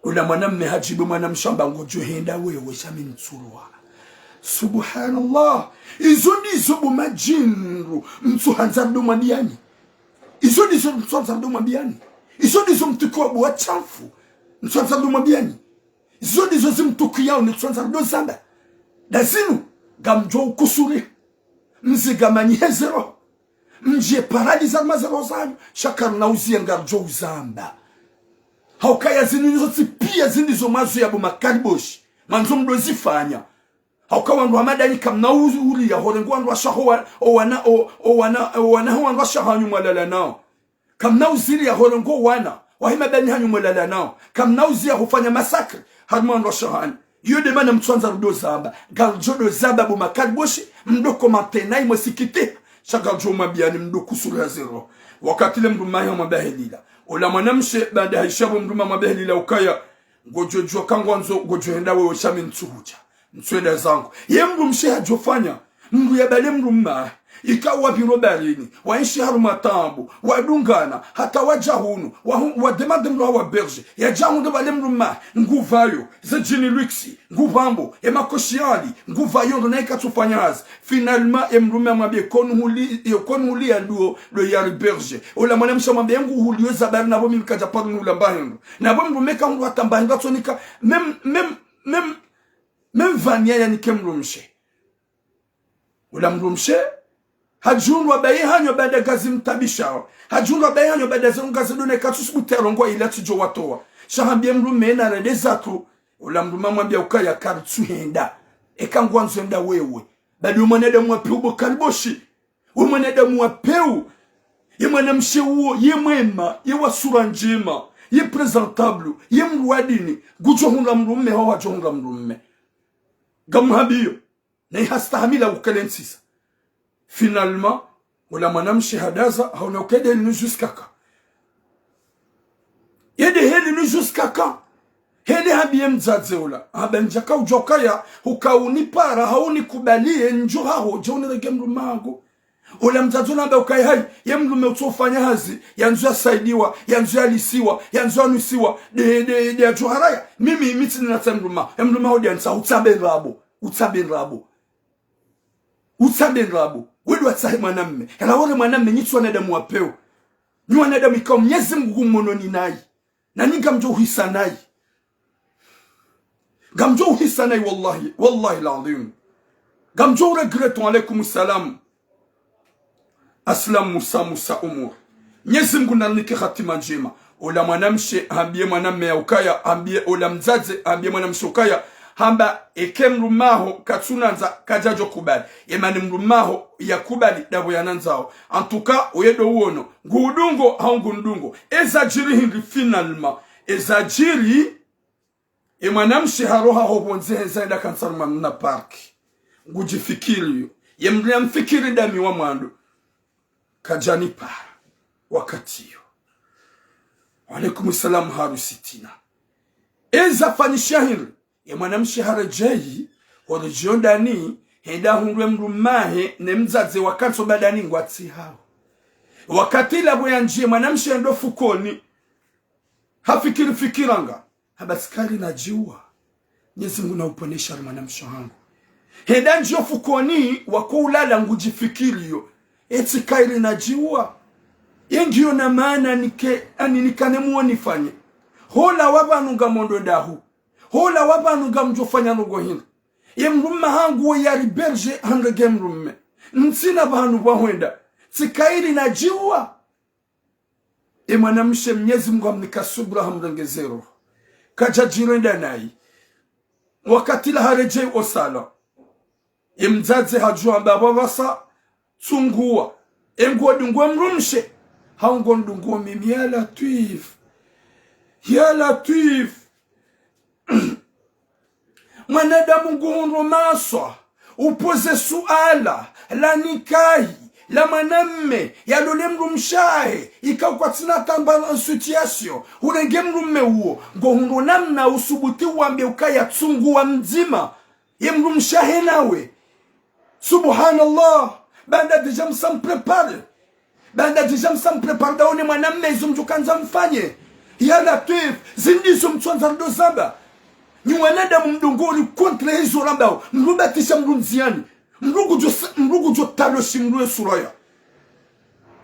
Ola mwanamme hadjibu mwanamshe hamba ngodjo henda wewe sha mi ntsuroha. Subhanallah. Izo ndizo bo madjinru, mtsuhandza ndo mwambiani. Izo ndizo mtsuhandza ndo mwambiani. Izo ndizo mtukiwa bo washamfu, mtsuhandza ndo mwambiani. Izo ndizo zimtukiyao ni mtsuhandza ndo zamba. Nda zinu, ngamdjo ukusuri. Mzigamanyi heze roho. Mdje paradiza mazero zanyu, sha karina uziya ngaridjo uzamba. Haukaya zinu nizo tsi pia zindi zo mwazo ya bo makaliboshi. Mwandzo mdo zifanya. Hauka wandru wa madani kamna uzi uli ya horengo wandru washaho wa-, o wana, o, o wana, o wana ho wandru washaho hanyu mwalala nao. Kamna uziri ya horengo wana, wahe madani hanyu mwalala nao. Kamna uzi ya hufanya masakre, harumwa wandru washaho hanyu. Iyo nde mana mtsuhandza rudo zamba. Ngaridjo do zamba bo makaliboshi, mdo komante nayi mwesikite. Sha ngaridjo mwambiani mdo kusuri heze roho. Wakati le mdrumme hamwambia helila. Ola mwanamshe baada haisha bo mdrumme hamwambia helila ukaya. Ngodjo djuwa ka ngwandzo, ngodjo henda wewe sha mi ntsuhudja. Ntsuhenda zangu. Ye mdrumshe hadjofanya. Mdru ya bale mdrumme. Ika wapviro barini. Waenshi harumwa taabu. Wadungana. Hata wadja hunu. Wahu-, wademande mdru hawa héberge. Yadja hunu bale mdrumme. Ngupvayo. Ze djini luxe. Ngupvambo. Ye makoshi yali. Ngupvayo ndo nayi katsufanya hazi. Finalement, ye mdrumme hamwambia ko nuhuli, ye ko nuhuli ya ndo, ndo ya héberge. Ola mwanamshe hamwambia nguhuli yo zabari na bo mi nkadja paro nuhula mba hindru. Na bo mdrumme ka hundru hata mba hindru atsonika. Même, même, même, même vania yanike mdrumshe. Ola mdrumshe, hadjihundru abaye hanyo baada ngazi mtabishao. Hadjihundru abaye hanyo baada ze ngazi done katsusubutu ya rongowa ili atsidjo watowa. Sha hambia mdrumme narende zatru. Ola mdrumme hamwambia ukaya karitsuhenda. Eka ngwandzo henda wewe. Badi we mwanadamu wa peu bo kaliboshi. We mwanadamu wa peu. Ye mwanamshe uwo, ye mwema, ye wa sura ndjema, ye présentable, ye mdru wa dini. Ngudjo hundra mdrumme, hau hadjo hundra mdrumme. Ngamhambiyo. Nayi hastahamila ukele ntsisa. Finalement, ola mwanamshe hadaza, haona ukaya nde heli linu jusqu'à quand. Ye nde heli linu jusqu'à quand. Hende hambiye mdzadze ola. Hamba ndjaka udjuwa ukaya, huka unipara, hau unikubaliye, ndjo haho, dje unirenge mdrumme hangu. Ola mdzadze ola hamba ukaya hayi, ye mdrumme utsofanya hazi, yandzo yasaidiwa, yandzo yalisiwa, yandzo yanwisiwa, nde, nde, nde yadjo haraya. Mimi, mi tsi nina tsa mdrumme, ye mdrumme haho nde yanitsaha, utsambe ndrabo, utsambe ndrabo. Utsambe ndrabo. We ndo watsahe mwanamme. Hela wore mwanamme, nyi tsi wanadamu wa peu. Nyi wanadamu ikao Mnyezi Mungu ngumononi nayi. Na nyi ngamdjo uhisa nayi. Ngamdjo uhisa nayi wallahi, wallahi al-adhim. Ngamdjo uregretter. Wa alaykum salam. Aslam Musa, Musa Umur. Mnyezi Mungu narinike hatima ndjema. Ola mwanamshe, hambiye mwanamme ya ukaya, hambiye ola mdzadze, hambiye mwanamshe ukaya, hamba eke mdrumme haho katsunandza kadjadjo kubali. Ye mana mdrumme haho yakubali ndapvo yanandzao. En tout cas, oye ndo uono. Nguhudungo, hau ngunidungo. Eza djiri hindri finalement. Eza djiri, ye mwanamshe haroha ho pvondze heza henda kantsi harumwa mna parc. Ngudjifikiriyo. Ye mdru yamfikiri ndami wa mwando. Kadjanipara. Wakati iyo. Wa alaykum salam harusi tsena. Eza fanyisha hindri. Ye mwanamshe haredjeyi, horedjeyo ndani, hende ahundre mdrumme hahe, ne mdzadze wakantsi ho badani ngwatsihao. Wakati lapvo yandjiye mwanamshe hende fukoni. Hafikiri fikira nga. Hamba tsi kairi nadjiwa. Mnyezi Mungu nauponeshe ari mwanamshe hangu. Hende ndjiyo fukoni, wako ulala ngudjifikiriyo. Etsi kairi nadjiwa. Ye ngiyo na maana nike, ani nikane muo nifanye. Holawa pvanu ngamwondo ndahu. Hula wa pvanu ngamdjofanya ndrongo hindri. Ye mdrume hangu wo yari berger handrege mdrume. Ntsina pvanu pvwa hwenda. Tsikairi nadjiwa. Ye mwanamshe Mnyezi Mungu hamnika subra hamrengezero. Kadjadjirenda nayi. Wakati la haredjei osala. Ye mdzadze hadjuwa amba pvapvasa tsunguwa. Ye ngodungo mdrumshe. Hau ngodungo mimi ya Latwif. Ya Latwif. Mwanadamu nguhundro maswa, upoze suala, la nikahi, la mwanamme, yalole mdrumshe wahe, ikao kwatsina tamba en situation, urenge mdrume uwo, ngohundro namna usubuti wambe ukaya tsunguwa mdzima, ye mdrumshe wahe nawe. Subhanallah. Baanda déjà msa mpréparer. Baanda déjà msa mpréparer, ndaone mwanamme izo mdjokandza mfanye. Ya Latwif, zindri zo mtswandza ndo zamba. Nyi wanadamu mdungoni contre izo rambao. Mdru batisha mdru ndziani. Mdru kudjo sa-, mdru kudjo taloshi mdru ye suraya.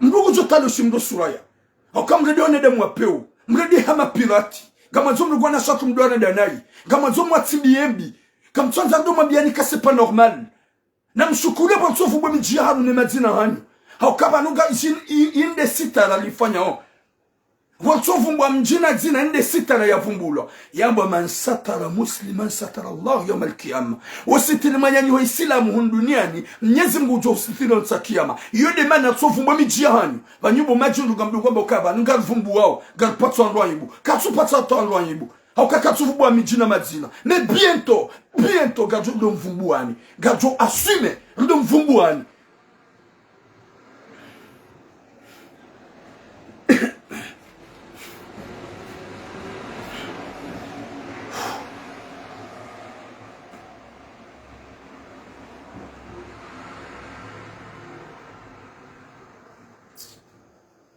Mdru kudjo taloshi mdru suraya. Hauka mredi wanadamu wa pewu. Mredi hama pirate. Ngamwandzo mdru gwana shatu mdru wanadamu nayi. Ngamwandzo mwatsibiye mbi. Kamtswandza ndo mwambiani ka c'est pas normal. Namshukuru pvwa mtsovu bwa midji ya hanyu ne madzina hanyu. Hauka pvanu nga jin-, i-, inde sitara lifanyao. Pvwa mtsovu bwa mdji na dzina inde sitara yavumbulwa. Yambwa man satara musliman satara Allahu yawma al-qiyama. Usitiri mwananyaho Isilamu hunu duniani, Mnyezi Mungu udjo usitiri ontsi ya kiyama. Iyo nde mana mtsovu bwa midji ya hanyu. Pvanu bo madjundu ngamdru ngwamba ukaya pvanu ngarivumbuwao, ngaripatso wandru aibu. Katsupatsa wandru aibu. Hauka katsuvumbua midji na madzina. Mais bientôt, bientôt, ngadjo ndo mvumbuani. Ngadjo assumer, ndo mvumbuani.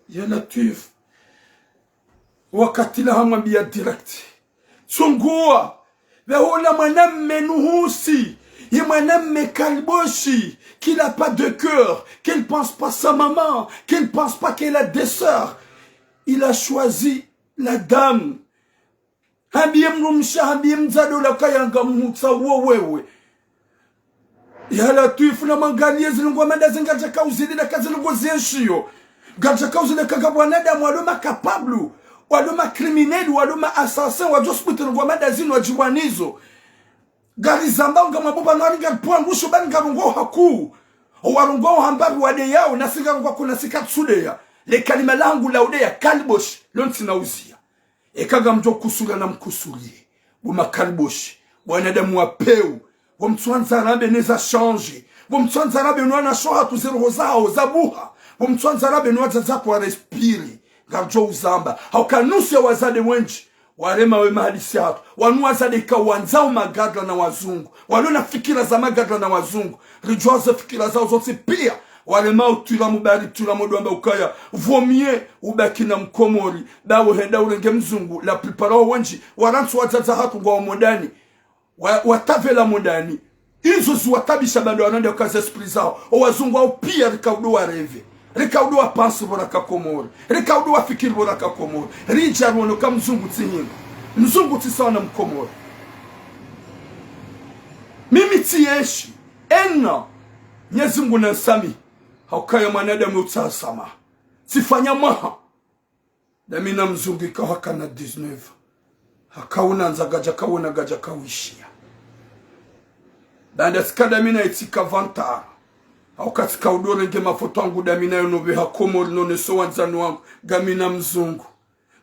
Ya Latwif. Wakati la hamwambiya direct. Tsunguwa. Pvahula mwanamme nuhusi. Ye mwanamme kaliboshi. Qu'il a pas de cœur. Qu'il pense pas sa maman. Qu'il pense pas qu'elle a des sœurs. Il a choisi la dame. Hambiye mdrumshe, hambiye mdzadze ola kaya ngamhutsaho wewe. Ya Latwifu, namwangaliye zilongo mada zi ngadjaka uzilila ka zilongo zienshiyo. Ngadjaka uzilila ka ngapvo wanadamu walo ma capable, walo ma criminel, walo ma assassin, wadjo subuti longo mada zinu wadjibwanizo. Ngarizamba ngamwambo pvanu ari ngaripvwa ngusho bani ngarongoo haku. Owarongoo hamba pvi wadeyao, nasi ngarongoo haku nasi katsudeya. Le kalima langu la udeya, kaliboshi, lo ntsina uziya. Eka ngamdjo kusuliya namkusuliye. Bo makaliboshi, bo wanadamu wa pewu, bo mtsuandza rambe neza change, bo mtsuandza rambe no wanashe hatru ze roho zahawo zabuha, bo mtsuandza rambe no wadzadze hatru wa respire, ngaridjo uzamba. Hauka nusu ya wazade wendji, warema we mahadisi hatru, wanu wazade ika wandzao magadra na wazungu, walo na fikira za magadra na wazungu, ridjuwa ze fikira zawo zontsi piya, warema utwila mubari, utwila modo wamba ukaya, vaut mieux ubaki na mkomori, bawo henda urenge mzungu, la plupart wawo wendji, warantsi wadzadze hatru ngwawo modani, wa, watavela modani, izo ziwatabisha bando wanande ukaza esprit zawo, owazungu wawo piya rikaudo wa rêver, rikaudo wa penser pvo raka Komori, rikaudo wa fikiri pvo raka Komori, ridja ruono ka mzungu tsi hindru, mzungu tsi sawa na mkomori. Mimi tsiyenshi, ena, Mnyezi Mungu nansamihi, haukaya mwanadamu utsaha samaha. Tsifanya mwaha. Dami na mzungu ikao hakana dix-neuf. Hakaona ndza ngadjakaona ngadjakawishiya. Baanda tsika dami na itsika vingt ans. Hauka tsika udo renge mafoto yangu dami na yo nopve ha Komori noneso wandzani wangu. Ngami na mzungu.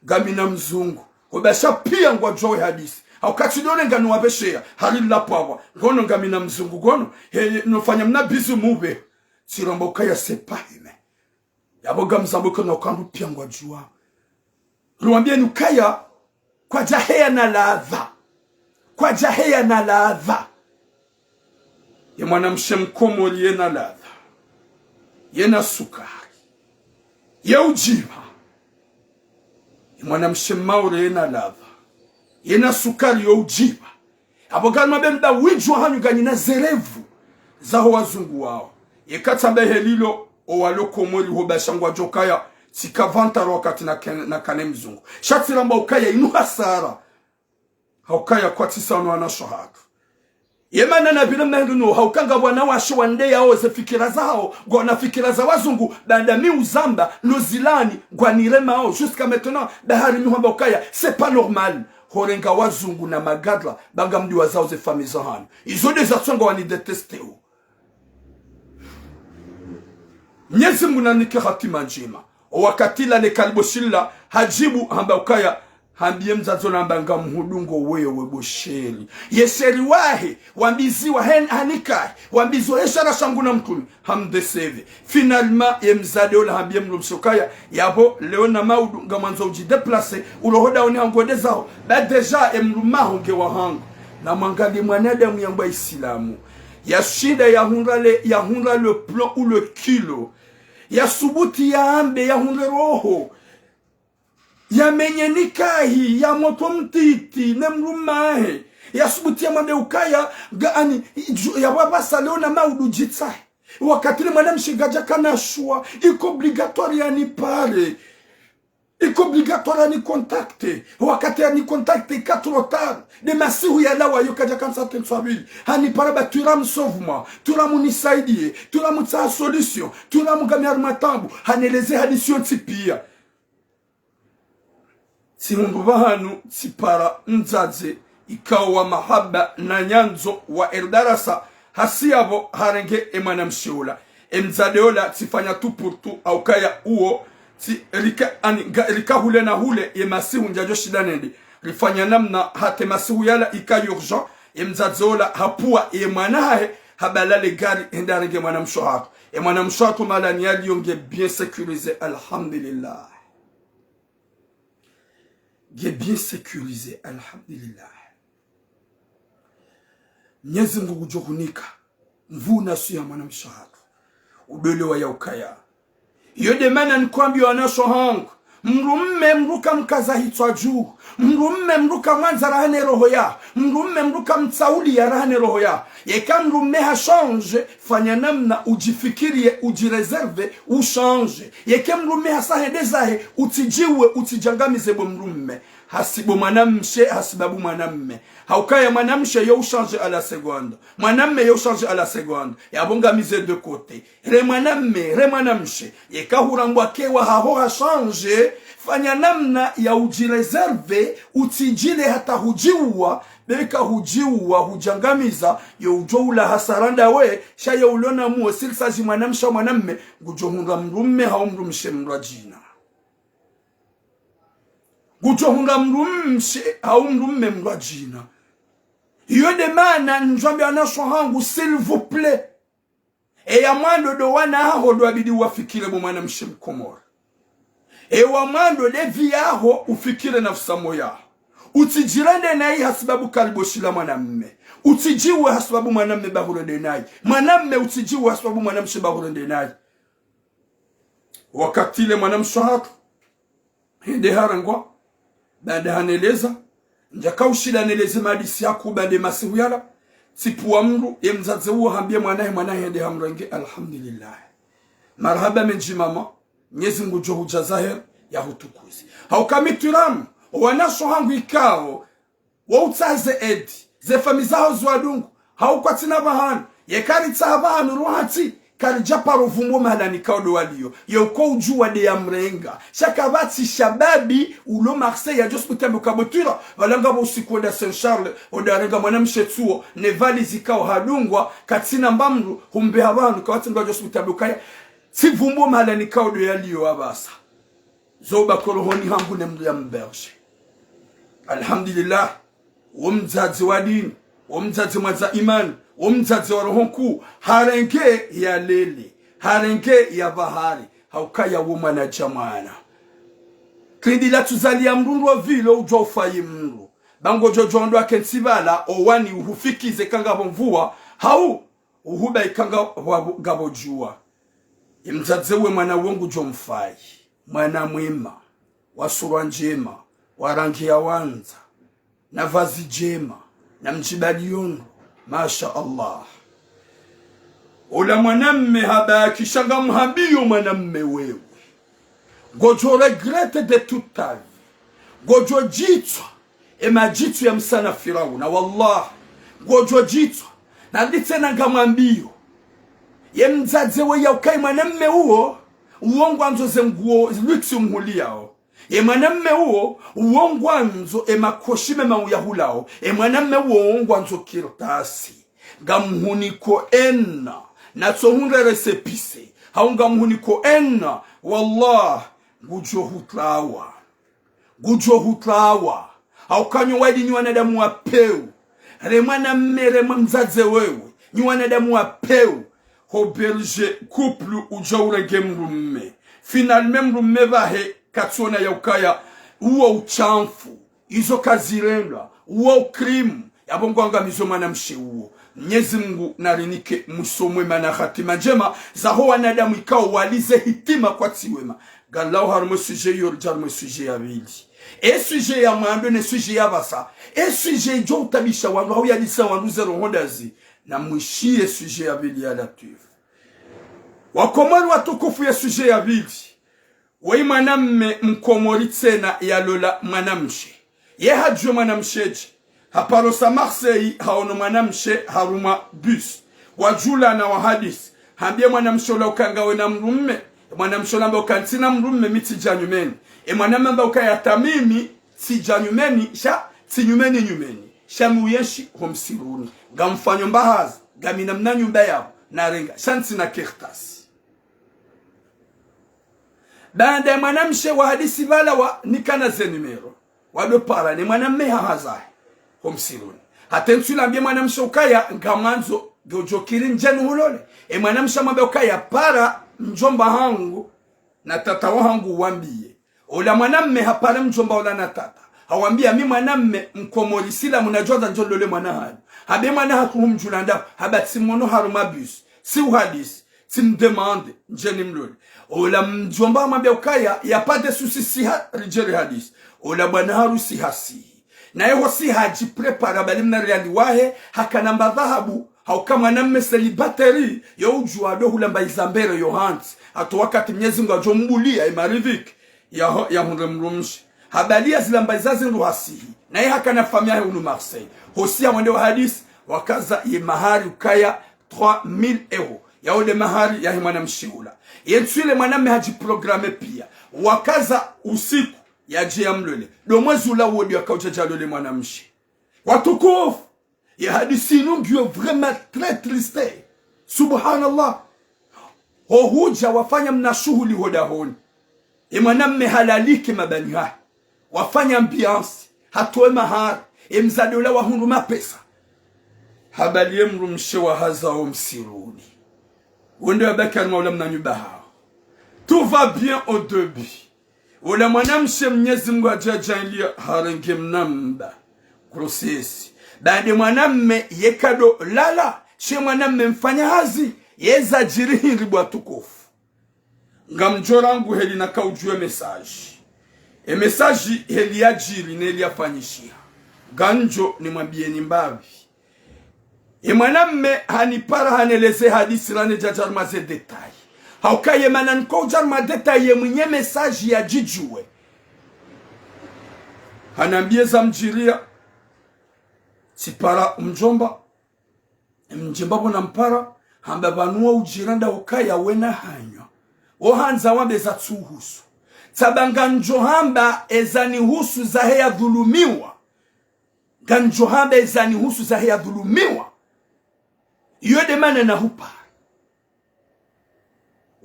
Ngami na mzungu. Hobasha piya ngwadjuwa we hadisi. Hauka tsido renga nuwapvesheya. Hari lapvapva. Ngono ngami na mzungu. Ngono. He, nofanya mna bizu mupve. Tsiromba ukaya c'est pas humain. Yapvo ngamzambo ikao na ukandru piya ngwadjuwa. Ruwambiyeni ukaya kwadjaheya na ladha. Kwadjaheya na ladha. Ye mwanamshe mkomori yena ladha. Yena sukari. Ye udjiba. Ye mwanamshe mmaore yena ladha. Yena sukari yo udjiba. Apvo ngari mabemda widjuwa hanyu nganyina zerevu zaho wazungu wawo. Yeka tsamba helilo, owalo Komori hobasha ngwadjokaya, tsika vingt ans wakati na ken-, nakane mzungu. Sha tsiramba ukaya inu hasara. Haukaya kwatsi sawa no wanashe hatru. Ye mana napvire mna hindru no, hauka ngapvo wanawashe wandeyao ze fikira zahao, ngwaona fikira za wazungu, baanda mi uzamba, no zilani, ngwaniremao, jusqu'à maintenant, bahari mi hwamba ukaya, c'est pas normal. Horenga wazungu na magadra, ba ngamdiwazao ze famille zahanyu. Izo nde zatsonga wani détester o. Mnyezi Mungu nanike hatima ndjema. O wakati ula le kaliboshi lila, hadjibu, hamba ukaya, hambiye mdzadze ola hamba ngamhudungo wewe bo chéri. Ye chéri wahe, wambiziwa hen-, hanikahi, wambiziwa he shara shangu na mtrume, hamdécever. Finalement, ye mdzadze ola hambiye mdrumshe ukaya, yapvo leo na maudu ngamwandzo udji déplacer, uroho daoni hangu wende zaho, ba déjà ye mdrume waho nge wahangu. Na mwangalie mwanadamu yambwa Isilamu. Yashinda yahundra le, yahundra le plomb ou le culot. Yasubuti yambe, yahundre roho. Yamenye nikahi ya mwana mtiti ne mdrume wahe. Yasubuti yamwambe ukaya, nga ani, dju-, yapvo apvasa leo na maudu djitsahe. Wakati le mwanamshe kadjakana choix, iko obligatoire yanipare. Iko obligatoire yanicontacter. Wakati yanicontacter, ika trop tard. Nde masihu yalawa yo kadjakana sa tenswabili. Hanipara ba turamu sauve-moi. Turamu nisaidie. Turamu tsaha solution. Turamu ngami harumwa taabu. Haneleze hadisi yontsi pia. Tsihundru pvahanu tsipara mdzadze ikao wa mahaba na nyandzo wa erdarasa, hasi yapvo harenge e mwanamshe ola. E mdzadze ola tsifanya tout pour tout, haukaya uwo, tsi rika, ani, nga, rika hule na hule, ye masihu ndjadjo shinda nende. Rifanya namna hata e masihu yala ika urgent, e mdzadze ola hapvua ye mwana hahe, habala le gari, hende harenge mwanamshe hatru. E mwanamshe hatru mahalani yaliyo nge bien sécurisé, alhamdulillah. Nge bien sécurisé, alhamdulillah. Mnyezi Mungu ngudjo hunika nvuu na swiha mwanamshe hatru. Udolewa ya ukaya. Iyo nde mana nikwambiyo wanashe hangu. Mdrume mdru kamkaza hitswa dju. Mdrume mdru kamwandza raha ne roho yaho. Mdrume mdru kamtsauliya raha ne roho yaho. Yeka mdrume hachange, fanya namna udjifikirie, udjiréserver, uchange. Yeka mdrume hasa hende zahe, utsidjiwe, utsidjangamize bo mdrume. Hasibu mwanamshe, hasibabu mwanamme. Haukaya mwanamshe yo uchange à la seconde. Mwanamme yo uchange à la seconde. Yapvo ngami ze deux côtés. Re mwanamme, re mwanamshe. Yeka hurambwa ke wahaho hachange, fanya namna ya udjiréserver, utsidjile hata hudjiua, beka hudjiua, hudjangamiza, yo udjo ula hasara ndawe, sha yo ulona muo silsaji mwanamshe hau mwanamme, ngudjo hundra mdrume hau mdrumshe mdrwadjina. Ngudjo hundra mdrumshe hau mdrume mdrwadjina. Iyo nde mana ndjwambe wanashe hangu, s'il vous plaît. Eya mwando ndo wana haho ndo abidi uwafikire bo mwanamshe mkomori. Ewa mwando nde vie yaho ufikire nafsi moya yaho. Utsidjirende nayi hasibabu kaliboshi la mwanamme. Utsidjiwe hasibabu mwanamme ba hurende nayi. Mwanamme utsidjiwe hasibabu mwanamshe ba hurende nayi. Wakati le mwanamshe hatru hende harengwa, baanda haneleza, ndjaka ushinda neleze mahadisi yaku baanda masihu yala, tsipvua mdru, ye mdzadze uwo hambiye mwanahe, mwanahe hende hamrenge, alhamdulillah. Marahaba mendji mama, Mnyezi Mungu ngudjo hudjaza heri, yahutukuze. Hauka mi turamu, wanashe hangu ikao, wo utsaha ze aide, ze famille zaho ziwadungu, hau kwatsina pvahanu, yeka ritsaha pvahanu ruhatsi, karidja paro vumbo mahalani kao ndo waliyo, yo uko udjuwa nde ya mrenga. Sha kapvatsi shababi, ulo Marseille, yadjo subuti yambe uka bo turamu, pvala ngapvo usiku wenda Saint-Charles, wenda renga mwanamshe tsuo, ne valise ikao hadungwa, katsina mba mdru, humbe ha pvahanu, kapvatsi mdru yadjo subuti yambe ukaya, tsi vumbo mahalani kao ndo yaliyo apvasa. Zo uba ko rohoni hangu ne mdru ya mberge. Alhamdulillah. Wo mdzadze wa dini, wo mdzadze mwadza imani, wo mdzadze wa roho nkuu, harenge yalele, harenge yapvahari, haukaya wo mwana dja mwana. Trindi la tsuzali ya mdru ndo vilo udjuwa ufayi mdru. Ba ngodjo djuwa ndo akentsi pvala, owani uhufikize ka ngapvo mvua, hau uhuba ika nga-, wa-, ngapvo djuwa. Ye mdzadze we mwana wo ngudjo mfayi. Mwana mwema, wa sura ndjema, wa rangi ya wandza, na vazi djema, na mdjibali yondro. Masha Allah. Ola mwanamme habaki sha ngamhambiyo mwanamme wewe. Ngodjo regretter de toute ta vie. Ngodjo djitswa. Emadjitso ya msana Firauna, wallah, ngodjo djitswa, na nditsena ngamwambiyo. Ye mdzadze we ya ukayi mwanamme uwo, uwo ngwandzo ze nguo luxe umhuliyao. Ye mwanamme uwo, uwo ngwandzo emakoshi mema uyahulao. Ye mwanamme uwo, uwo ngwandzo kartasi. Ngamhuniko ena, natso hundre récépissé. Hau ngamhuniko ena, wallah, ngudjo hutlawa. Ngudjo hutlawa. Hauka nyo wadi nyi wanadamu wa pewu. Re mwanamme, re mdzadze wewe. Nyi wanadamu wa pewu. Ho berger couple udja urenge mdrumme. Finalement mdrumme pvahe katsona ya ukaya uwo ushamfu. Izo kazirendwa. Uwo crime. Yapvo ngwangamizo mwanamshe uwo. Mnyezi Mungu narinike mwiso mwema na hatima ndjema. Zaho wanadamu ikao walize hitima kwatsi wema. Ngalao harumwa sujet iyo, ridja harumwa sujet ya pvili. E sujet ya mwando ne sujet ya pvasa. E sujet idjo utabisha wandru, hau yadisa wandru ze roho ndazi. Na mwishiye sujet ya pvili ya Latwifu. Wakomori watukufu, ye sujet ya pvili. Weyi mwanamme mkomori tsena yalola mwanamshe. Ye hadjuwe mwanamshe dje. Haparo sa Marseille, haono mwanamshe harumwa bus. Wadjulana wahadisi. Hambiye mwanamshe ula uka ngawe na mdrumme. Mwanamshe ula hamba uka ntsina mdrumme, mi tsidja nyumeni. E mwanamme hamba uka hata mimi tsidja nyumeni, sha tsi nyumeni nyumeni. Sha mi uyenshi ho msiruni. Ngamfanyo mbahazi, ngami na mna nyumba yapvo, narenga. Sha ntsina kartasi. Baanda ye mwanamshe wahadisi pvala wanikana ze numéro. Wado para ne mwanamme hahazahe ho msiruni. Hata ntsu ila hambiye mwanamshe ukaya ngamwandzo, ngodjo kiri ndje nihulole. E mwanamshe hamwambiya ukaya para mdjomba hangu na tata wahangu uwambiye. Ola mwanamme hapara mdjomba ola na tata. Hawambiya mi mwanamme mkomori silamu nadjo wandza ndjo lole mwana hanyu. Hamba mwana hatru humdjula ndahu, hamba tsimwono harumwa bus. Tsi uhadisi. Tsimdemande, ndje nimlole. Ola mdjomba hamwambiya ukaya, y a pas de souci, siha ridje rihadisi. Ola bwana harusi hasihi. Naye hosi hadjiprépara bali mna riyali wahe, hakana mba dhahabu, hauka mwanamme célibataire, yo udjuwa ndo hula mbayi za mbere yo hantsi. Hata wakati Mnyezi Mungu adjo mbuliya, e maridhiki, ya ho-, ya hundre mdrumshe. Habaliya zila mbayi za zindru hasihi. Naye hakana famiyi yahe hunu Marseille. Hosi ya wende wahadisi, wakaza ye mahari ukaya trois mille euros. Yawo nde mahari yahe mwanamshe ula. Ye ntsu ile mwanamme hadjiprogramme piya. Wakaza usiku yadje yamlole. Ndo mwezi ula wodi yakaudja yalole mwanamshe. Watukufu! Ye hadisi inu ngiyo vraiment très triste. Subhanallah. Ho hudja wafanya mna shuhuli ho dahoni. E mwanamme halalike mabani hahe. Wafanya ambiance. Hatowe mahari. E mdzadze ula wahundru mapesa. Habaliye mdrumshe wahaza ho msiruni. Wende wabaki harumwa ula mna nyumba hawo. Tout va bien au début. Ola mwanamshe Mnyezi Mungu hadja djaanliya harenge mna mba. Grossesse. Baanda mwanamme yeka ndo lala, she mwanamme mfanya hazi, yeza djiri hindri bo watukufu. Ngamdjo rangu heli nakaudjuwe message. E message heli yadjiri ne heli yafanyishiha. Ngamdjo nimwambiyeni mbapvi. E mwanamme hanipara haneleze hadisi rane djadja harumwa ze détail. Hauka ye mana niko udja harumwa détail ye mwinyi message yadjidjuwe. Hanambiye zamdjiriya. Tsipara mdjomba. Mdjomba pvo nampara. Hamba pvanu wo udjira nda ukaya wena hanywa. Wo handza wambe zatsuhusu. Tsamba ngamdjo hamba ezanihusu zahe yadhulumiwa. Ngamdjo hamba ezanihusu zahe yadhulumiwa. Iyo nde mana nahupara.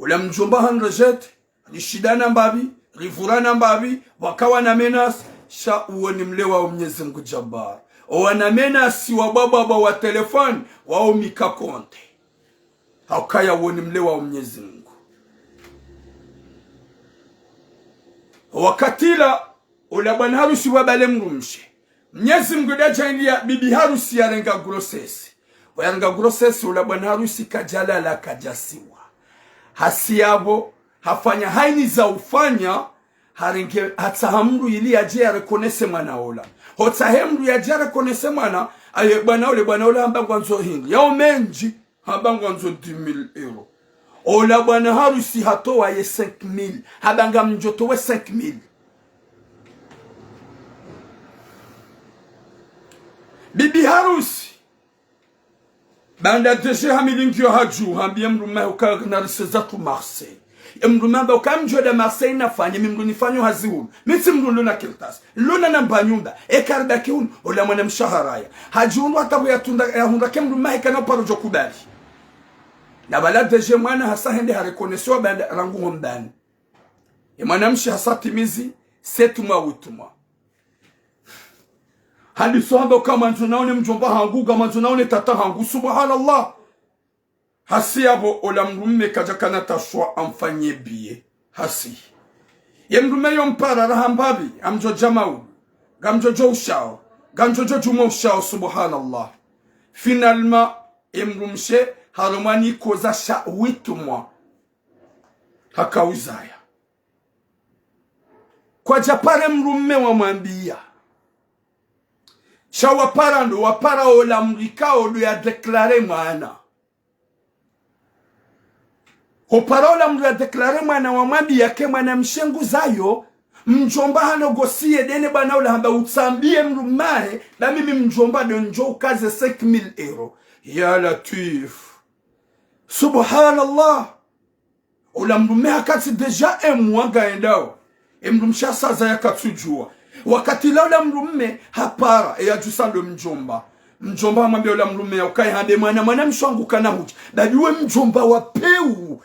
Ola mdjomba hanrejeté, rishindana mbapvi, rivurana mbapvi, wakawa na menace, sha uwo ni mlewa wa Mnyezi Mungu Jabbar. Owana menace wa bwabwabwa wa téléphone, wawo mika konte. Haukaya uwo ni mlewa wa Mnyezi Mungu. Wakati ula, ola bwana harusi wabale mdrumshe. Mnyezi Mungu ndadjaanliya bibi harusi yarenga grossesse. Wayarenga grossesse, ola bwana harusi kadjalala, kadjasiwa. Hasi yapvo, hafanya hayini za ufanya, harenge, hatsaha mdru ili yadje yareconnaisse mwana ola. Hotsaha mdru yadje yareconnaisse mwana, aye bwana ole, bwana ola hamba ngwandzo hindri. Yawo mendji, hamba ngwandzo dix mille euros. Ola bwana harusi hatowa ye cinq mille. Hamba ngamdjo towe cinq mille. Bibi harusi, baanda D G hamili ngiyo hadju, hambiye mdrume ukaya nariseza tu Marseille. Ye mdrume hamba ukaya mdjo enda Marseille nafanye, mi mdru nifanyo hazi hunu. Mi tsi mdru nilo na kartasi, nilo na namba nyumba, eka ribaki hunu, ola mwanamshe haraya. Hadjihundru hata pvo yatunda, yahundra ke mdrume heka na uparo djo kubali. Na pvala D G mwana hasa hende harekonesewa baanda rangu ho mbani. Ye mwanamshe hasa timizi, sept mois, huit mois. Hadi so hamba uka mwandzo naone mdjomba hangu, ka mwandzo naone tata hangu, subhanallah. Hasi yapvo ola mdrume kadja kana tashwa amfanye biye. Hasi. Ye mdrume yo mpara raha mbapvi, ngamdjo dja maulu, ngamdjo djo ushao, ngamdjo djo djuma ushao, subhanallah. Finalement, ye mdrumshe harumwa ni koza sha huit mois. Haka uzaya. Kwadja pare mdrume wamwambiya. Sha wapara ndo, wapara ola mdru ikao ndo ya déclaré mwana. Hopara ola mdru ya déclaré mwana wamwambiya ke mwanamshe nguzayo, mdjomba ha négocié dene bwana ola hamba utsambiye mdrume wahe, na mimi mdjomba ndo ndjo ukaze cinq mille euros. Ya Latwif. Subhanallah. Ola mdrume hakati déjà un mois ngaendao. Ye mdrumshe hasa zaya katsudjuwa. Wakati ula ola mdrume hapara, ye yadjusa ndo mdjomba. Mdjomba hamwambiya ola mdrume ya ukaya hamba mwana, mwanamshe wangu kana hudja. Badi we mdjomba wa pewu.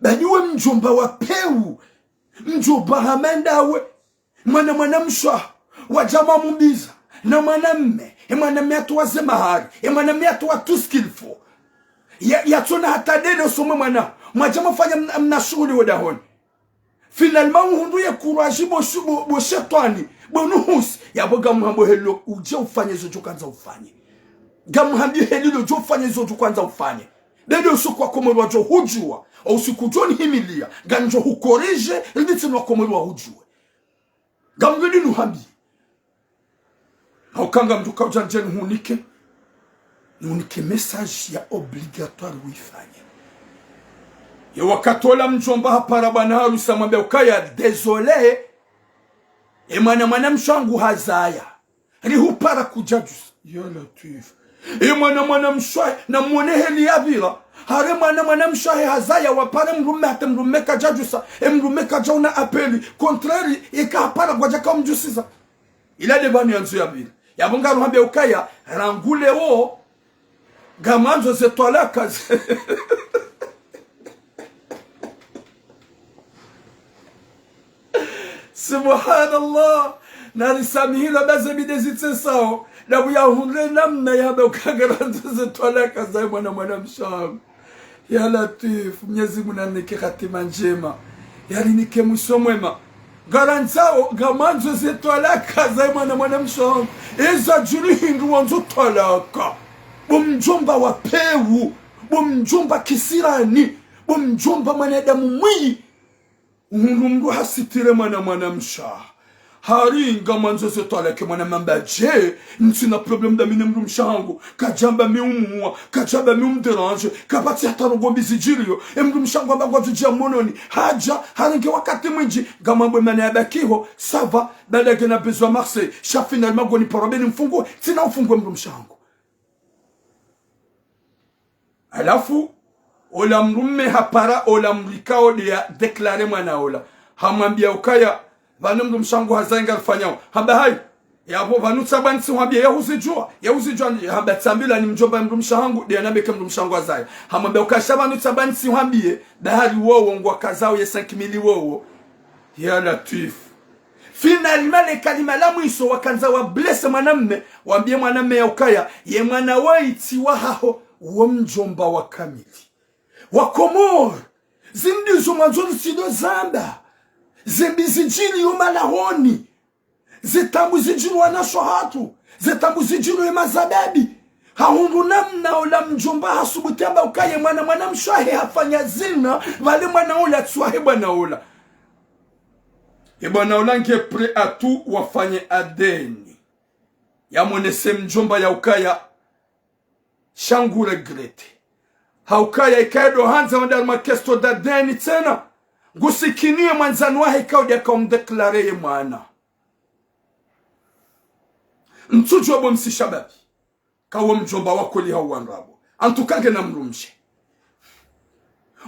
Badi we mdjomba wa pewu. Mdjomba hama ndawe. Mwana, mwanamshe waho, wadja mwamubiza na mwanamme, ye mwanamme hatowa ze mahari, ye mwanamme hatowa tout ce qu'il faut. Ya, yatsona hata dene usomwe mwana, mwadja mwafanya mna, mna shughuli wo dahoni. Finalement, uhundru ye courage bo shu-, bo, bo shetwani, bo nuhusi, yapvo ngamhambo heli lo udje ufanye zo djo kandza ufanye. Ngamhambi heli lo djo ufanye zo djo kandza ufanye. Dede usiku wakomori wadjo hudjuwa, o usiku djo nihimiliya, ngamdjo hukorije, ili tsi no wakomori wahudjuwe. Ngamdjo dinu hambi. Hauka ngamdjo kaudja ndje nihunike, nihunike message ya obligatoire wifanye. Ye wakati ola mdjomba hapara bwana harusi hamwambiya ukaya désolé, ye mwana, mwanamshe wangu hazaya. Rihupara kudjadjusa. Ya Latwif. Ye mwana, mwanamshe wahe, na mwone heli yapvira. Hari mwana, mwanamshe wahe hazaya, wapare mdrume hata mdrume kadjadjusa. Ye mdrume kadjaona appel. Contraire, yeka hapara kwadjaka umdjusiza. Ila nde pvanu yandzo yapvira. Yapvo ngaruhambiya ukaya, rangu leo, ngamwandzo ze twalaka ze- Subhanallah. Narisamihilwa ba ze bide zitsesao. Napvo yahundre namna yamba uka ngarandzo ze twalaka zahe mwana, mwanamshe wangu. Ya Latwif, Mnyezi Mungu narinike hatima ndjema. Yarinike mwiso mwema. Ngarandzao, ngamwandzo ze twalaka zahe mwana, mwanamshe wangu. Eza djuri hindru wandzo twalaka. Bo mdjomba wa pewu. Bo mdjomba kisirani. Bo mdjomba mwanadamu mwi. Uhundru mdru hasitire mwana, mwanamshe waho. Hari ngamwandzo ze twalaka, mwana hamba dje, ntsina problème dami ne mdrumshe wahangu, kadjamba mi umuwa, kadjamba mi umdérange, kapvatsi hata ndrongoo mbi zidjiriyo, ye mdrumshe wahangu hamba ngwadjo dja mononi, hadja, harenge wakati mwindji, ngamwambo ye mwana yabaki ho, ça va, baada ngena besoin Marseille, sha finalement ngoni paro be nimfungue, tsina ufungue mdrumshe wahangu. Halafu, ola mdrume hapara ola mdru ikao nde ya déclaré mwana ola. Hamwambiya ukaya, pvanu mdrumshe wahangu hazaya ngarifanyao. Hamba hayi, yapvo pvanu tsamba nitsihwambiye, ye huzidjuwa, ye huzidjuwa, hamba tsambilwa ni mdjomba mdrumshe wahangu, nde yanambiya ke mdrumshe wahangu hazaya. Hamwambiya ukaya sha pvanu tsamba nitsihwambiye, bahari wowo ngwakazao ye cinq mille wowo. Ya Latwif. Finalement, le kalima la mwiso wakandza wa blessé mwanamme, wambiye mwanamme ya ukaya, ye mwana woyi tsi wahaho, wo mdjomba wa kamili. Wakomori, zindru zo mwandzo nisido zamba, ze mbi zidjiriyo malahoni, ze taabu zidjiriyo wanashe wahatru, ze taabu zidjiriyo ye mazababi. Hahundru namna ola mdjomba hasubutu yamba ukaya ye mwana, mwanamshe wahe hafanya zina, pvale mwana ola tsi wahe bwana ola. Ye bwana ola nge prêt à tout wafanye A D N. Yamonese mdjomba ya ukaya, sha ngu regretté. Ha ukaya ikaya ndo handza wende harumwa question d'A D N tsena. Ngusikiniye mwandzani wahe ikao nde yaka umdéclaré ye mwana. Ntsudjuwa bo msi shababi. Kawo mdjomba wa kweli hau wa ndrabo. En tout cas ngena mdrumshe.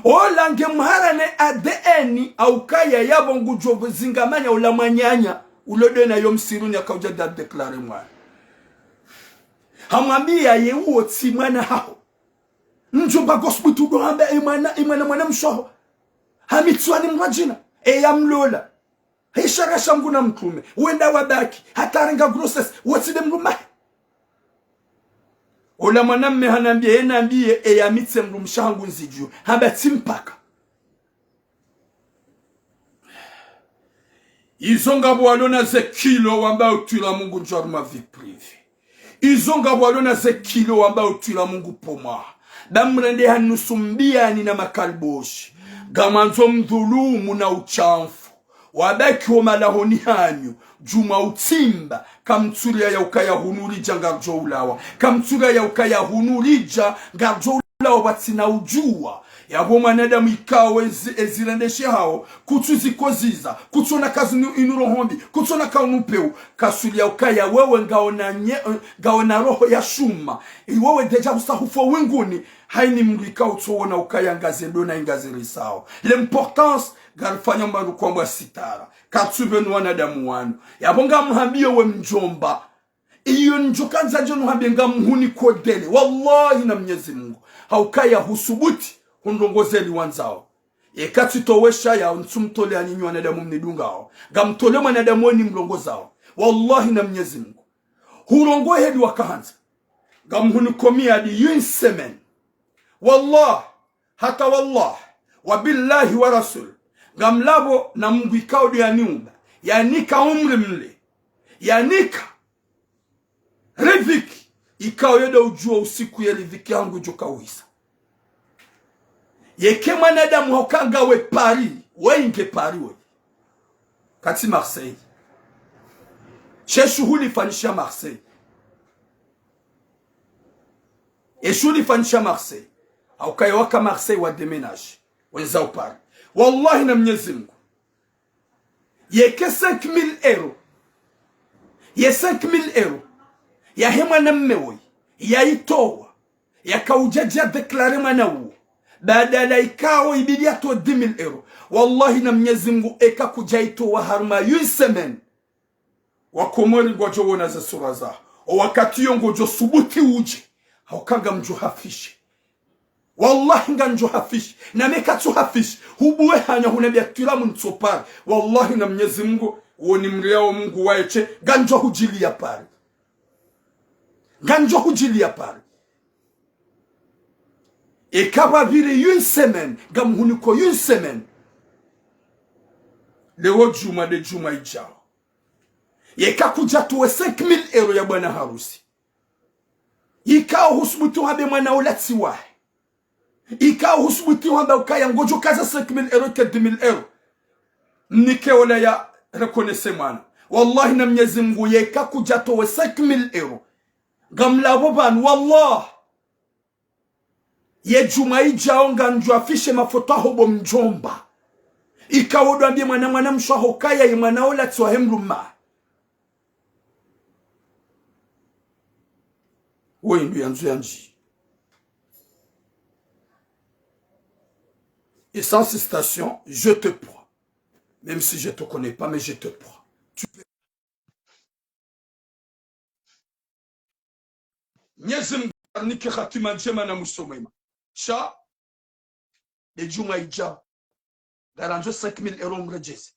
Ola nge mhara ne A D N, haukaya yapvo ngudjo zingamanya ola mwananya, ulo dena yo msiruni yakaudja da déclarer mwana. Hamwambiya ye uwo tsi mwana haho. Mdjomba ngosubutiwo hamba e mwana, e mwana mwana mshe waho. Hamitswa ni mdru wadjina. E ya mlola. He sharia sha Mngu na mtrume. Wenda wabaki. Hata harenga grossesse. Wotsi nde mdrume wahe. Ola mwanamme hanambiya, ye nambiye, e ya mi tsi mdrumshe wahangu nzidjuwo. Hamba tsi mpaka. Izo ngapvo walo na ze kilo wamba utwila Mungu ndjwa harumwa vie privée. Izo ngapvo walo na ze kilo wamba utwila Mungu pomwa. Ba mrende ha nusu mbiyani na makaliboshi. Ngamwandzo mdhulumu na ushamfu. Wabaki wo malahoni hanyu, djumwa utsimba, kamtsuriya yaukaya hunu ridja ngardjo ulawa. Kamtsuriya yaukaya hunu ridja ngardjo ulawa pvatsina udjuwa. Yapvo mwanadamu ikao ezi, ezirendeshe hawo, kutsu zikoziza, kutsona kazi inu, inu roho mbi, kutsona kaunu peu, kasuliya ukaya wewe ngaona nye, ngaona roho ya shuma. Iwewe dedja husa hufo winguni, haini mdru ikao utsowona ukaya ngaze ndona ingaze risao. L'importance, ngarifanya mba nukwambwa sitara. Katsupvenu wanadamu wanu. Yapvo ngamhambiyo we mdjomba. Iyo ndjo kandza ndjo nuhambiye ngamhuni kodele. Wallahi na Mnyezi Mungu. Haukaya husubuti, hundrongoze li wandzao. Yeka tsitowesha ya ntsumtole ani nyi wanadamu mnidungao. Ngamtole mwanadamu weni mlongozao. Wallahi na Mnyezi Mungu. Hurongoa heli wakahandza. Ngamhuni komi hadi une semaine. Wallah, hata wallah, wa billahi wa rasul. Ngamlapvo na Mungu ikao ndo yaniumba. Yanika umri mle. Yanika riziki ikao yeye ndo udjuwa usiku ye riziki yahangu idjo kauhisa. Yeka mwanadamu hauka ngawe Paris, we inge Paris we. Katsi Marseille. She shuhuli fanyisha Marseille. E shuhuli fanyisha Marseille. Haukaya waka Marseille wa déménage. Wendza u Paris. Wallahi na Mnyezi Mungu. Yeka cinq mille euros. Ye cinq mille euros. Yahe mwanamme woyi. Yaitowa. Yakaudja dja déclarer mwana uwo. Badala ikao ibidi yatowe dix mille euros. Wallahi na Mnyezi Mungu eka kudja itowa harumwa une semaine. Wakomori ngwadjo wona ze sura zaho. O wakati yo ngodjo subuti udje. Hauka ngamdjo hafishe. Wallahi ngamdjo hafishe. Na me katsu hafishe. Hubuwe hanya hunambiya twila mntsopare. Wallahi na Mnyezi Mungu, woni mriya wo Mungu waeshe, ngamdjo hudjiliya pare. Ngamdjo hudjiliya pare. Eka pvapvire une semaine, ngamhuniko une semaine. Leo djumwa nde djumwa idjao. Yeka kudja towe cinq mille euros ya bwana harusi. Ikao husubuti uhambe mwana ola tsi wahe. Ikao husubuti uhambe ukaya ngodjo kaza cinq mille euros ke dix mille euros. Mnike ola ya reconnaître mwana. Wallahi na Mnyezi Mungu yeka kudja towe cinq mille euros. Ngamlapvo pvanu, wallah. Ye djumwa idjao ngamdjo afishe mafoto yaho bo mdjomba. Ikao ndo wambiye mwana mwana mshe waho ukaya ye mwana ola tsi wahe mdrume. Woyi ndu yandzo yandji. Et sans hésitation, je te prends. Même si je te connais pas, mais je te prends. Tu peux. Mnyezi Mungu arinike hatima ndjema na mwiso mwema. Sha, nde djumwa idjao. Ngarandzo cinq mille euros mredjeze.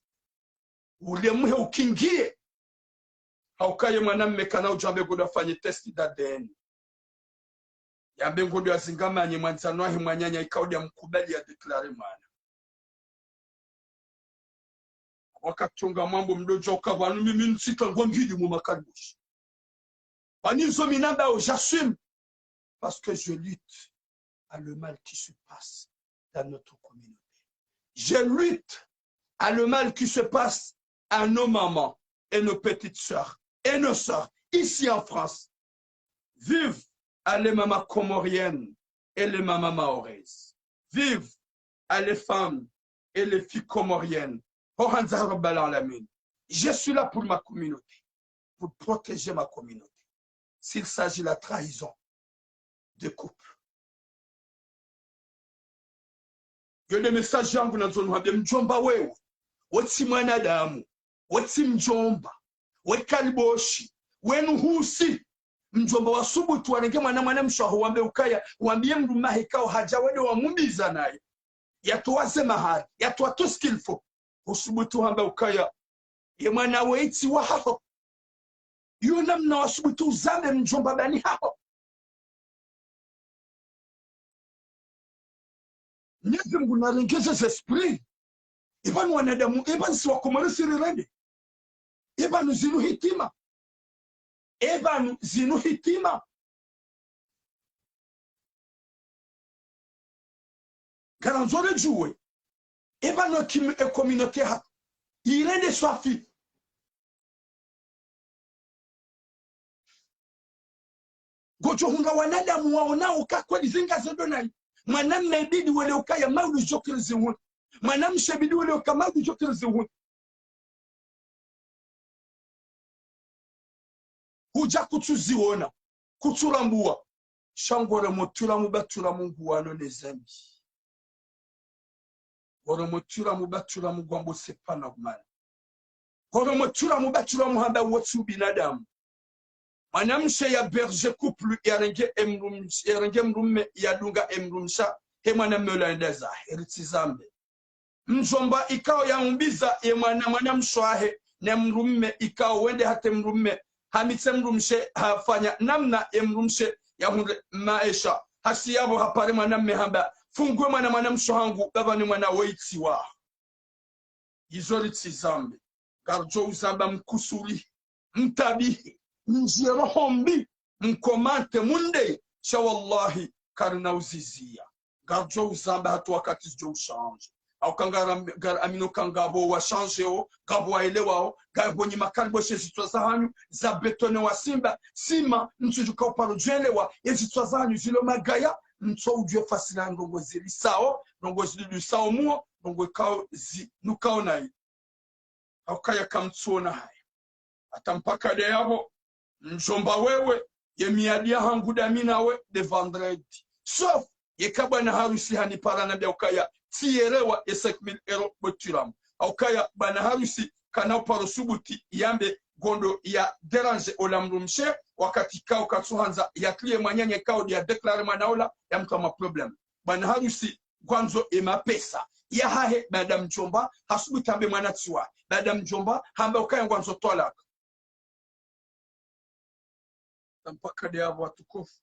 Ule muhe ukingiye. Hauka ye mwanamme kana udjo wambe ngodo afanye test d'A D N. Yambe ngodo yazingamanye mwandzani wahe mwananya ikao ndo yamkubali ya déclarer mwana. Wakati ngamwambo mdodjo uka pvanu mimi ntsika ngwangidi mu makaliboshi. Pvanu izo mi nambao j'assume. Parce que je lutte à le mal qui se passe dans notre communauté. Je lutte à le mal qui se passe à nos mamans et nos petites sœurs et nos sœurs ici en France. Vive à les mamans comoriennes et les mamans mahoraises. Vive à les femmes et les filles comoriennes. Ho handza ha Rabbal Alamin. Je suis là pour ma communauté, pour protéger ma communauté. s'il s'agit la trahison de couple. Yo nde message yangu nandzo nuhambe mdjomba wewe. We tsi mwanadamu. We tsi mdjomba. We kaliboshi. We nuhusi. Mdjomba wasubutu warenge mwana, mwana mshe waho wambe ukaya, wambiye mdrume wahe ikao hadja wende wamumbiza naye. Yatowa ze mahari, yatowa tout ce qu'il faut. Usubutu hamba ukaya, ye mwana we itsi wahaho. Yo namna wasubutu uzambe mdjomba bani haho. Mnyezi Mungu narengeze ze esprit. Eba nu wanadamu, eba nu si wakomori si rirende. Eba nu zinu hitima. Eba nu zinu hitima. Ngarandzo redjuwe. Eba nu kim-, e communauté ha. Irende swafi. Ngodjo hundra wanadamu waonao uka kweli zinga zendo nayi. Mwanamme ibidi wele ukaya maudu djokiri zihuni. Mwanamshe ibidi wele uka maudu djokiri zihuni. Hudja kutsuziona, kutsurambuwa. Sha ngoremo twiramu ba twiramu nguwano ne zambi. Ngoremo twiramu ba twiramu ngwambo sepana kumana. Ngoremo twiramu ba twiramu hamba wo tsi ubinadamu. Mwanamshe ya berger couple, yarenge emdrum-, yarenge mdrume, yadunga emdrumshe, he mwanamme ola yende zahe, ritsi zambe. Mdjomba ikao yaumbiza ye mwana, mwana mshe wahe, ne mdrume ikao wende hata emdrume, hamitse mdrumshe, hafanya namna ye mdrumshe yahundre maesha. Hasi yapvo hapare mwanamme hamba, funguwe mwana, mwana mshe wahangu, baba ni mwana we itsi waho. Izo ritsi zambe. Ngaridjo uzamba mkusuri, mtabihi, mdjiye roho mbi, mkomante, munde, sha wallahi, karina uziziya. Ngaridjo uzamba hata wakati zidjo ushanje. Au kangara, ngara amino kangapvo washanjeo, ngapvo waelewao, ngapvo nyi makaliboshi ezitswa zahanyu, za bétonné wa simba, sima, ntsudjuka uparo djwelewa, ezitswa zahanyu zilo magaya, ntso udjuwe fasila ndrongo zilisao, ndrongo zidudusao muo, ndrongo ikao zi, nukao nayi. Haukaya kamtsuona haya. Hata mpaka de yapvo, mdjomba wewe, ye miadi yahangu dami nawe, de vendredi. Sauf, yeka bwana harusi hanipara nambia ukaya, tsiyerewa ye cinq mille euros bo twiramu. Haukaya bwana harusi, kana uparo subuti, yambe, ngondo ya déranger ola mdrumshe, wakati ikao katsuhandza, yakiliye mwananya ikao de ya déclarer mwana ola, yamtria ma problème. Bwana harusi, ngwandzo emapesa yahahe, baada mdjomba hasubutu hambe mwana tsi wahe, baada mdjomba hamba ukaya ngwandzo twalaka. Mpaka de yapvo watukufu,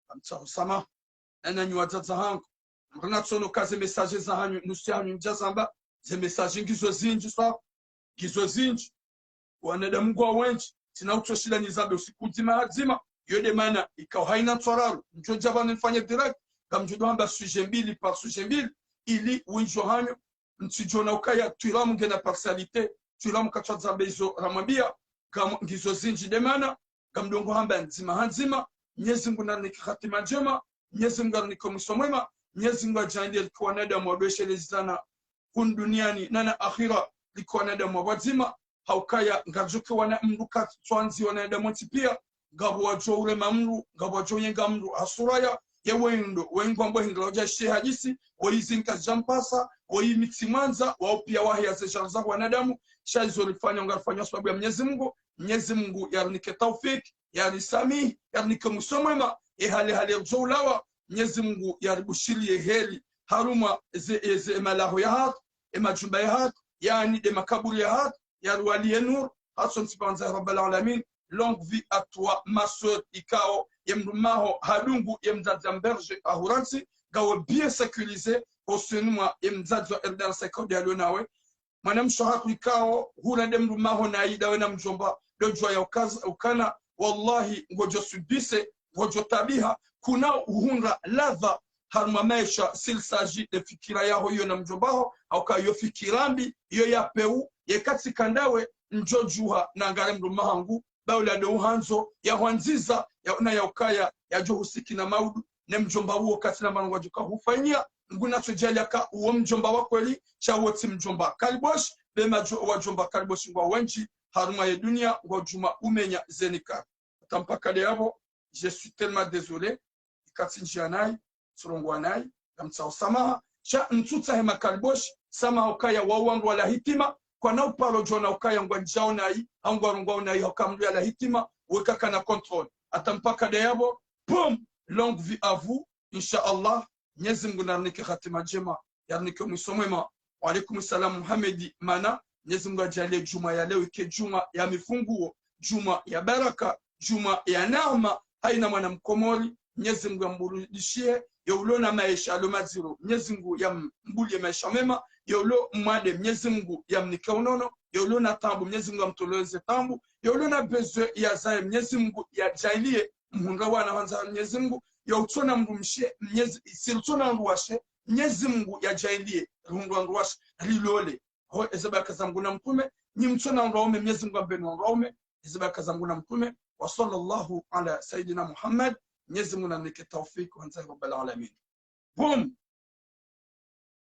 namtsahe usamaha. Nanyi wadzadze wahangu, mrina tsono ka ze message zahanyu, nusu yahanyu ndjazamba, ze message ngizo zindji sa, ngizo zindji. Wanadamu ngwa wendji, tsina utsoshila nizambe usiku dzima ha dzima, yo de mana, ikao haina ntswararu, ndjo dja pvanu nifanye direct, ngamdjo dohamba sujet mbili par sujet mbili, ili wendji wahanyu, mtsidjona ukaya, twiramu ngena partialité, twiramu katswadzambe izo ramwambia, ngam-, ngizo zindji de mana, ngamdongo hamba ndzima ha ndzima, Mnyezi Mungu narinike hatima ndjema, Mnyezi Mungu arinike mwiso mwema, Mnyezi Mungu adjaanlie rike wanadamu wadweshelezana hunu duniani, nana akhira, rike wanadamu wadzima, haukaya ngaridjoke wana mdru katswandzi wanadamu wontsi pia, ngapvo wadjo urema mdru, ngapvo wadjo yenga mdru, ha sura ya, ye wendo, wengwambo hindra udja she hadisi, woyi zinu kazidjampasa, woyi mitsi mwandza, wao pia wahe ya ze djara za wanadamu, sha izo rifanya, ngarifanya sababu ya Mnyezi Mungu, Mnyezi Mungu yarinike taufik, yarisamihi, yarinike mwiso mwema, e hale hale ridjo ulawa, Mnyezi Mungu yaribushiriye heri, harumwa ze, e, ze, e malaho yahatru, e majumba yahatru, yaani de makaburi yahatru, yariwaliye nuru, hasontsi pvandza ya Rabbal Alamin, longue vie à toi, ma sœur, ikao, ye mdrume waho, hadungu, ye mdzadze ya mberger, ahurantsi, ngawe bien sécurisé, hosoni mwa, ye mdzadze wa R D R C ikao de yalio nawe, mwanamshe wahatru ikao, hurende mdrume waho nayi dawe na mdjomba, do djuwa ya ukaza, ukana, wallahi, ngodjo subise, ngodjo tabiha, kuna uhundra ladha, harumwa maesha, s'il s'agit de fikira yaho iyo na mdjomba waho, hauka iyo fikira mbi, iyo ya peu, yeka tsi ka ndawe, ndjo djuha, nangare mdrume wahangu, ba ula de uhandzo, ya hwandziza, ya, na ya ukaya, yadjo husiki na maudu, ne mdjomba uwo katsina mana ngwadjo ka hufanyia, nguna tsodjalia ka uwo mdjomba wa kweli, sha uwo tsi mdjomba kaliboshi, be madjo-, wadjomba kaliboshi ngwa wendji, harumwa ye dunia, ngwadjuma umenya zeni kari. Hata mpaka leo yapvo, je suis tellement désolé, ikatsi ndjia nayi, tsurongoa nayi, ngamtsaho samaha, sha ntsutsahe makaliboshi, samaha ukaya wao wandru wala hitima, kwana uparo djona ukaya ngwandjiao nayi, hau ngwarongoao nayi, hauka mndru yala hitima, weka kana contrôle. Hata mpaka leo yapvo, pum, longue vie à vous, insha Allah, Mnyezi Mngu narinike hatima ndjema, yarinike mwiso mwema. Wa alaikum salam, Muhammad Mana. Mnyezi Mngu ajalie djumwa ya leo ike djumwa ya mifunguo, djumwa ya baraka, djumwa ya neema. Haina mwana Mkomori, Mnyezi Mngu yamburudishie, ye ulo na maesha yalo madziro, Mnyezi Mngu yambulie maesha mema, ye ulo mwade, Mnyezi Mngu yamnike unono, ye ulo na taabu, Mnyezi Mngu yamtoleze taabu, ye ulo na besoin yazaye, Mnyezi Mngu yajalie mhundra wana hwandza Mnyezi Mngu, ye utsona mdrumshe, Mnyezi, tsi utsona mdruwashe, Mnyezi Mngu yajalie rihundre wandruwashe, rilole. Ho, eze baraka za Mngu na mtrume, nyi mtsona wandruwaume, Mnyezi Mngu yampveni wandruwaume, eze baraka za Mngu na mtrume. Wa sallallahu ala sayyidina Muhammad, Mnyezi Mngu narinike taufik, wa anzali rabbal alamin. Boom!